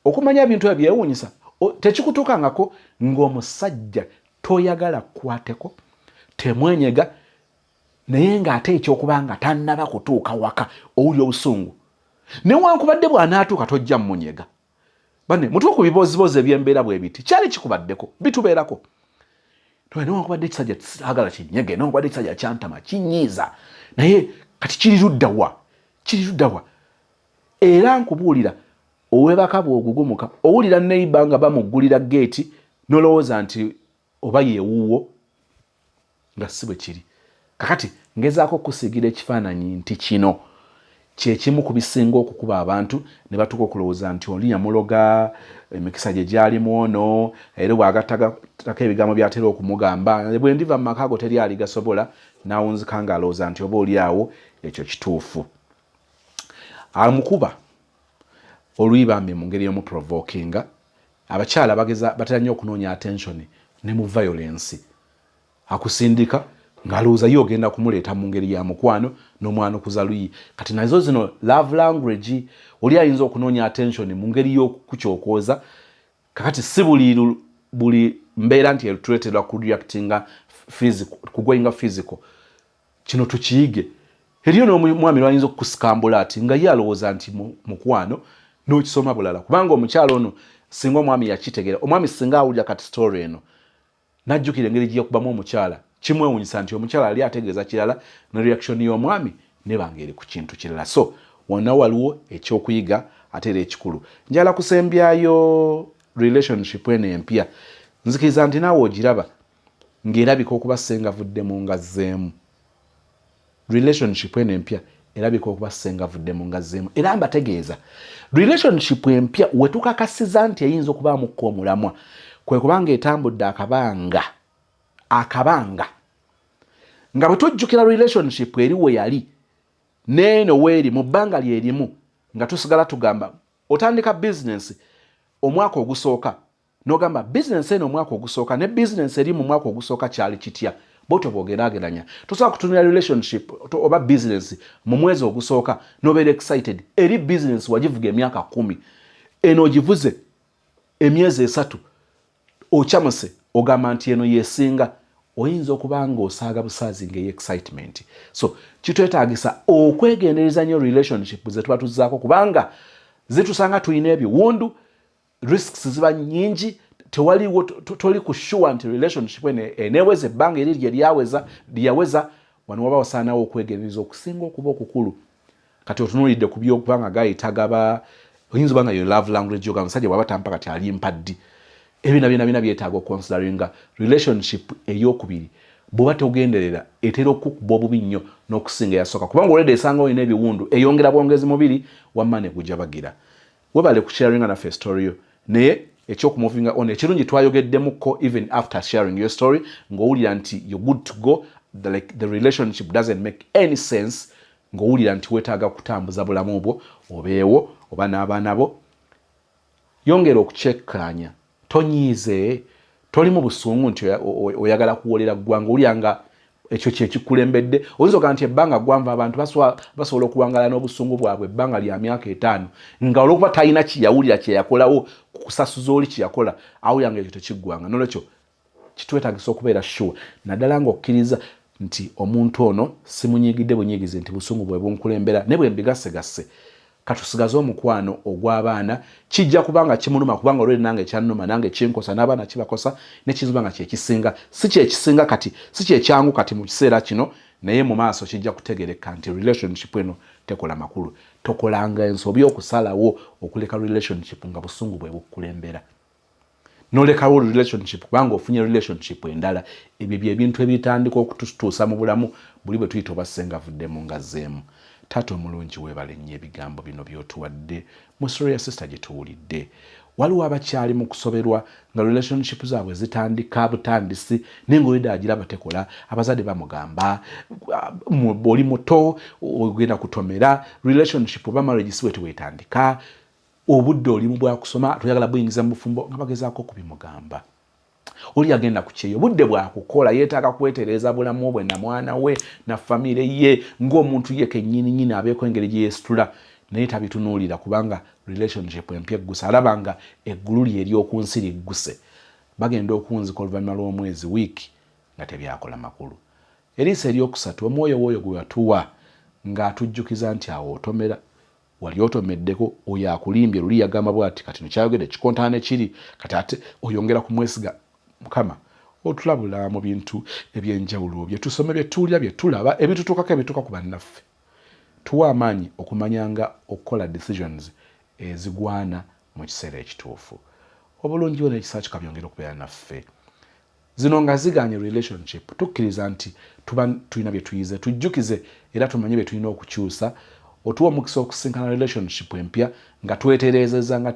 Okumanya ebintu ebyo byewuunyisa. Tekikutuukangako ng'omusajja toyagala kukwateko, temwenyega, naye ng'ate ekyokuba nga tannaba kutuuka waka owulira obusungu, newankubadde bw'anaatuuka tojja mmunyega? Bane mutuuka ku bibozibozi ebyembeera bwe biti, kyali kikubaddeko, bitubeerako. Newankubadde ekisajja saagala kinyege, newankubadde ekisajja kyantama, kinyiiza, naye kati kiri luddawa? Kiri luddawa? Era nkubuulira, owebaka bw'ogugumuka, owulira neighbour nga bamuggulira geeti, nolowooza nti oba yewuwo, nga si bwe kiri. Kakati ngezaako okusiigira ekifaananyi nti kino kyekimu ku bisinga okukuba abantu ne batuuka okulowooza nti oli yamuloga, emikisa gye gyalimu ono. Era bw'agattako ebigambo by'atera okumugamba, "Bwe ndiva mu maka ago teri aligasobola," n'awunzika ng'alowooza nti oba oli awo ekyo kituufu. Amukuba oluyi bambi mu ngeri y'omuprovokinga. Abakyala bageza batera nnyo okunoonya attention ne mu violence. Akusindika ng'alowooza ye ogenda kumuleeta mu ngeri ya mukwano n'omwanukuza luyi. Kati nazo zino love language, oli ayinza okunoonya attention mu ngeri y'okukyokooza. Kakati si buli mbeera nti etuleetera ku reactinga physical, kugoinga physical. Kino tukiyige. Eriyo n'omwami lwayinza okukusikambula ati nga ye alowooza nti mukwano, n'okisoma bulala, kubanga omukyalo ono singa omwami yakitegeera, omwami singa awulira kati story eno najjukira engeri gye yakubamu omukyala, kimwewunyisa nti omukyala ali ategeeza kirala ne reaction y'omwami nebanga eri ku kintu kirala. So wonna waliwo ekyokuyiga ate era ekikulu. Njala kusembyayo relationship eno empya. Nzikiriza nti naawe ogiraba ng'erabika okuba sengavuddemu nga zzeemu. Relationship eno empya erabika okuba sengavuddemu nga zzeemu. Era mbategeeza, relationship empya wetukakasiza nti eyinza okubaamuko omulamwa kwe kubanga etambudde akabanga, nga bwe tujjukira relationship eri we yali. Neeno weeri mu bbanga lyerimu nga tusigala tugamba otandika bizinensi omwaka ogusooka nogamba bizinensi eno omwaka ogusooka ne bizinensi eri mu mwaka ogusooka kyali kitya, bwotyo bwogerageranya. Tosobola kutunula relationship oba bizinensi mu mwezi ogusooka nobeera excited. Eri bizinensi wagivuga emyaka 10, eno ogivuze emyezi 3, ocamuse ogamba nti eno yesinga. Oyinza okuba nga osaaga busaazi nga excitement. So kitwetaagisa okwegendereza nnyo relationship ze tuba tuzzaako, kubanga zitusanga tulina ebiwundu, risks ziba nyingi, tewaliwo toli ku sure nti relationship eno eneeweza ebbanga eri lye lyaweza lyaweza. Wano waba wasaanawo okwegendereza okusinga okuba okukulu. Kati otunuulidde ku byokuba nga gayitagaba, oyinza oba nga yo love language yoga musajja bwaba tampa kati alimpa ddi? Ebyo byona byona byetaaga oconsideringa. Relationship eyokubiri bw'oba togenderera etera okukuba obubi nnyo n'okusinga eyasooka, kubanga olwedde esanga olina ebiwundu, eyongera bwongezi mubiri wamma ne gujabagira. Webale kusharinga naffe story yo, naye ekyokumuvinga on ekirungi twayogeddemukko. Even after sharing your story ng'owulira nti you're good to go, like the relationship doesn't make any sense, ng'owulira nti weetaaga kutambuza bulamu bwo obeewo oba n'abaana bo, yongera okukyekkaanya. Tonyiize, toli mu busungu nti oyagala kuwolera ggwanga, owulira nga ekyo kyekikulembedde. Oyinza ogamba nti ebbanga gwanvu, abantu basobola okuwangala n'obusungu bwabwe ebbanga lya myaka 5, nga olwokuba talina kyeyawulira kyeyakolawo kusasuza oli kyeyakola, awulira nga ekyo tekiggwanga. Nolwekyo kitwetagisa okubeera sure, naddala ng'okkiriza nti omuntu ono simunyigidde bunyigizi nti busungu bwe bunkulembera, ne bwe mbigasegasse katusigaze omukwano ogw'abaana, kijja kubanga kimuluma, kubanga olweri nange kyannuma, nange kinkosa, n'abaana kibakosa, nekizuba nga kyekisinga si kyekisinga kati, si kyekyangu kati mu kiseera kino, naye mu maaso kijja kutegereka nti relationship eno tekola makulu. Tokolanga ensobi okusalawo okuleka relationship nga busungu bwe bukulembera, nolekawo relationship kubanga ofunye relationship endala. Ebyo byebintu ebitandika okututuusa mu bulamu buli bwe tuyita oba sengavuddemu nga zzeemu. Taata omulungi, weebale nnyo ebigambo bino by'otuwadde mu story ya sister gye tuwulidde. Waliwo abakyali mu kusoberwa nga relationship zaabwe zitandika butandisi, naye nga olwedde agiraba tekola. Abazadde bamugamba, oli muto, ogenda kutomera, relationship oba marriage si bwe tiweetandika, obudde olimu bwakusoma, toyagala buyingiza mu bufumbo, nga bagezaako okubimugamba. Oli agenda ku kyeyo, budde bwakukola, yeetaaga kwetereeza bulamu bwe na mwana we na famire ye ng'omuntu ye kennyini nyini, abeeko engeri gye yeesitula, naye tabitunuulira kubanga relationship empya egguse, alaba nga eggulu lye ery'oku nsi ligguse. Bagenda okuwunzika oluvannyuma lw'omwezi, wiiki, nga tebyakola makulu. Eriiso eryokusatu, omwoyo w'oyo gwe watuwa ng'atujjukiza nti awo otomera, wali otomeddeko, oyo akulimbye luli yagamba bwati, kati nekyayogedde kikontana ne kiri, kati ate oyongera kumwesiga. Mukama, otulabula mu bintu ebyenjawulo byetusoma, byetuwulira, byetulaba, ebitutuukako, ebituuka ku bannaffe. Tuwa amaanyi okumanyanga okukola decisions ezigwana mu kiseera ekituufu. Obulungi bwo n'ekisa kyo kabyongere okubeera naffe. Zino nga ziganye relationship, tukkiriza nti tuba tulina bye tuyize, tujjukize era tumanye bye tulina okukyusa. Otuwa omukisa okusinkana relationship empya nga twetereezeza, nga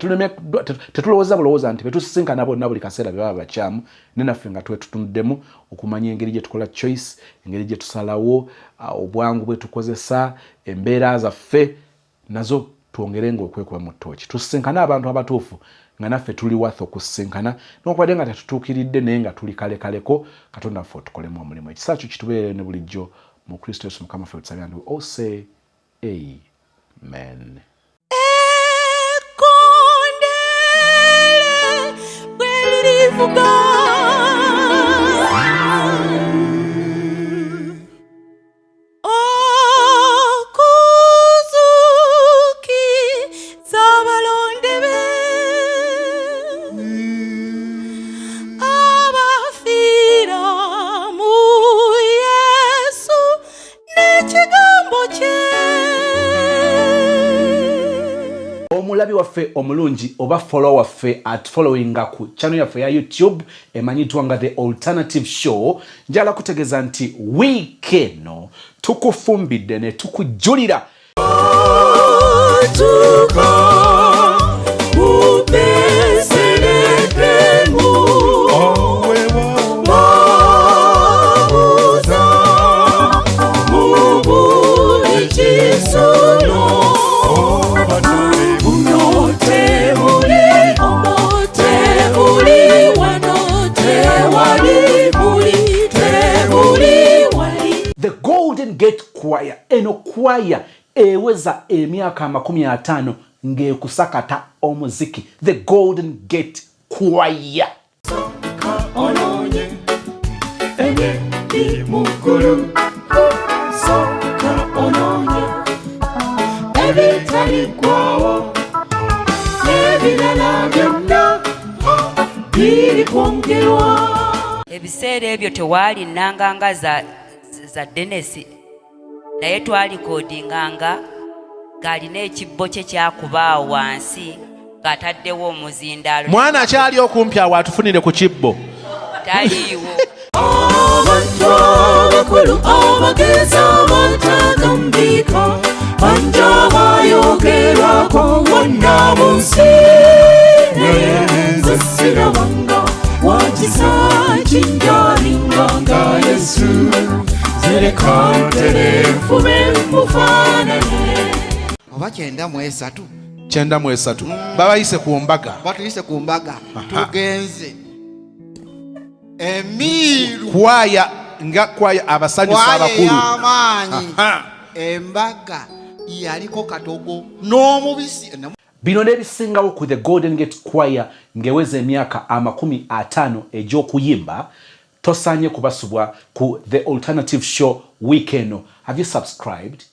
tetulowooza bulowooza nti betusisinkana bonna buli kaseera be baba bakyamu, ne naffe nga twetutunuddemu okumanya engeri gye tukola choice, engeri gye tusalawo, obwangu bwe tukozesa, embeera zaffe nazo twongere nga okwekuba mu ttooki, tusisinkane abantu abatuufu nga naffe tuli worth okusisinkana, newankubadde nga tetutuukiridde, naye nga tuli kalekaleko. Katonda ffe otukolemu omulimu, ekisa kyo kitubeerere ne bulijjo. Mu Kristo Yesu Mukama ffe tusabye, and we all say amen. Ekkondeere bwe lirivuga, okuzuukiza abalonde be abafiira mu Yesu n'ekigambo kye. Omulabi waffe omulungi oba follower waffe at followinga ku channel yaffe ya YouTube emanyiddwa nga The Alternative Show, njagala kutegeeza nti wiiki eno tukufumbidde ne tukujjulira. Tuka mu Besirekemu, babuza mu buli kisenge. Kwaya eweza emyaka 50 ng'ekusakata omuziki, The Golden Gate Choir. Onoonye ebiri mu ggulu, sooka onoonye ebitaliggwawo, n'ebirala byonna birikwongerwa. Ebiseera ebyo tewaali nnanga nga za Denesi, naye twalikodinganga ng'alina ekibbo kye kyakuba awo wansi ng'ataddewo omuzindaalo. Mwana akyali okumpi awo atufunire ku kibbo. Taliiwo. Abantu abakulu abagezi abatagambika bangi abayogerwako wonna mu nsi, naye nze sirabanga wakisa kinjalinga nga Yesu. Zireka ntere nfube mufaanane. Oba 93. 93, babayise ku mbaga. Batuyise ku mbaga, tugenze emiiru. Kwaya nga kwaya abasanyusa Kwaya abakulu. Ey'amaanyi. Embaga yaliko katogo n'omubisi. Bino n'ebisingawo ku The Golden Gate Choir ng'eweza emyaka 50 egy'okuyimba, tosaanye kubasubwa ku The Alternative Show week eno. Have you subscribed?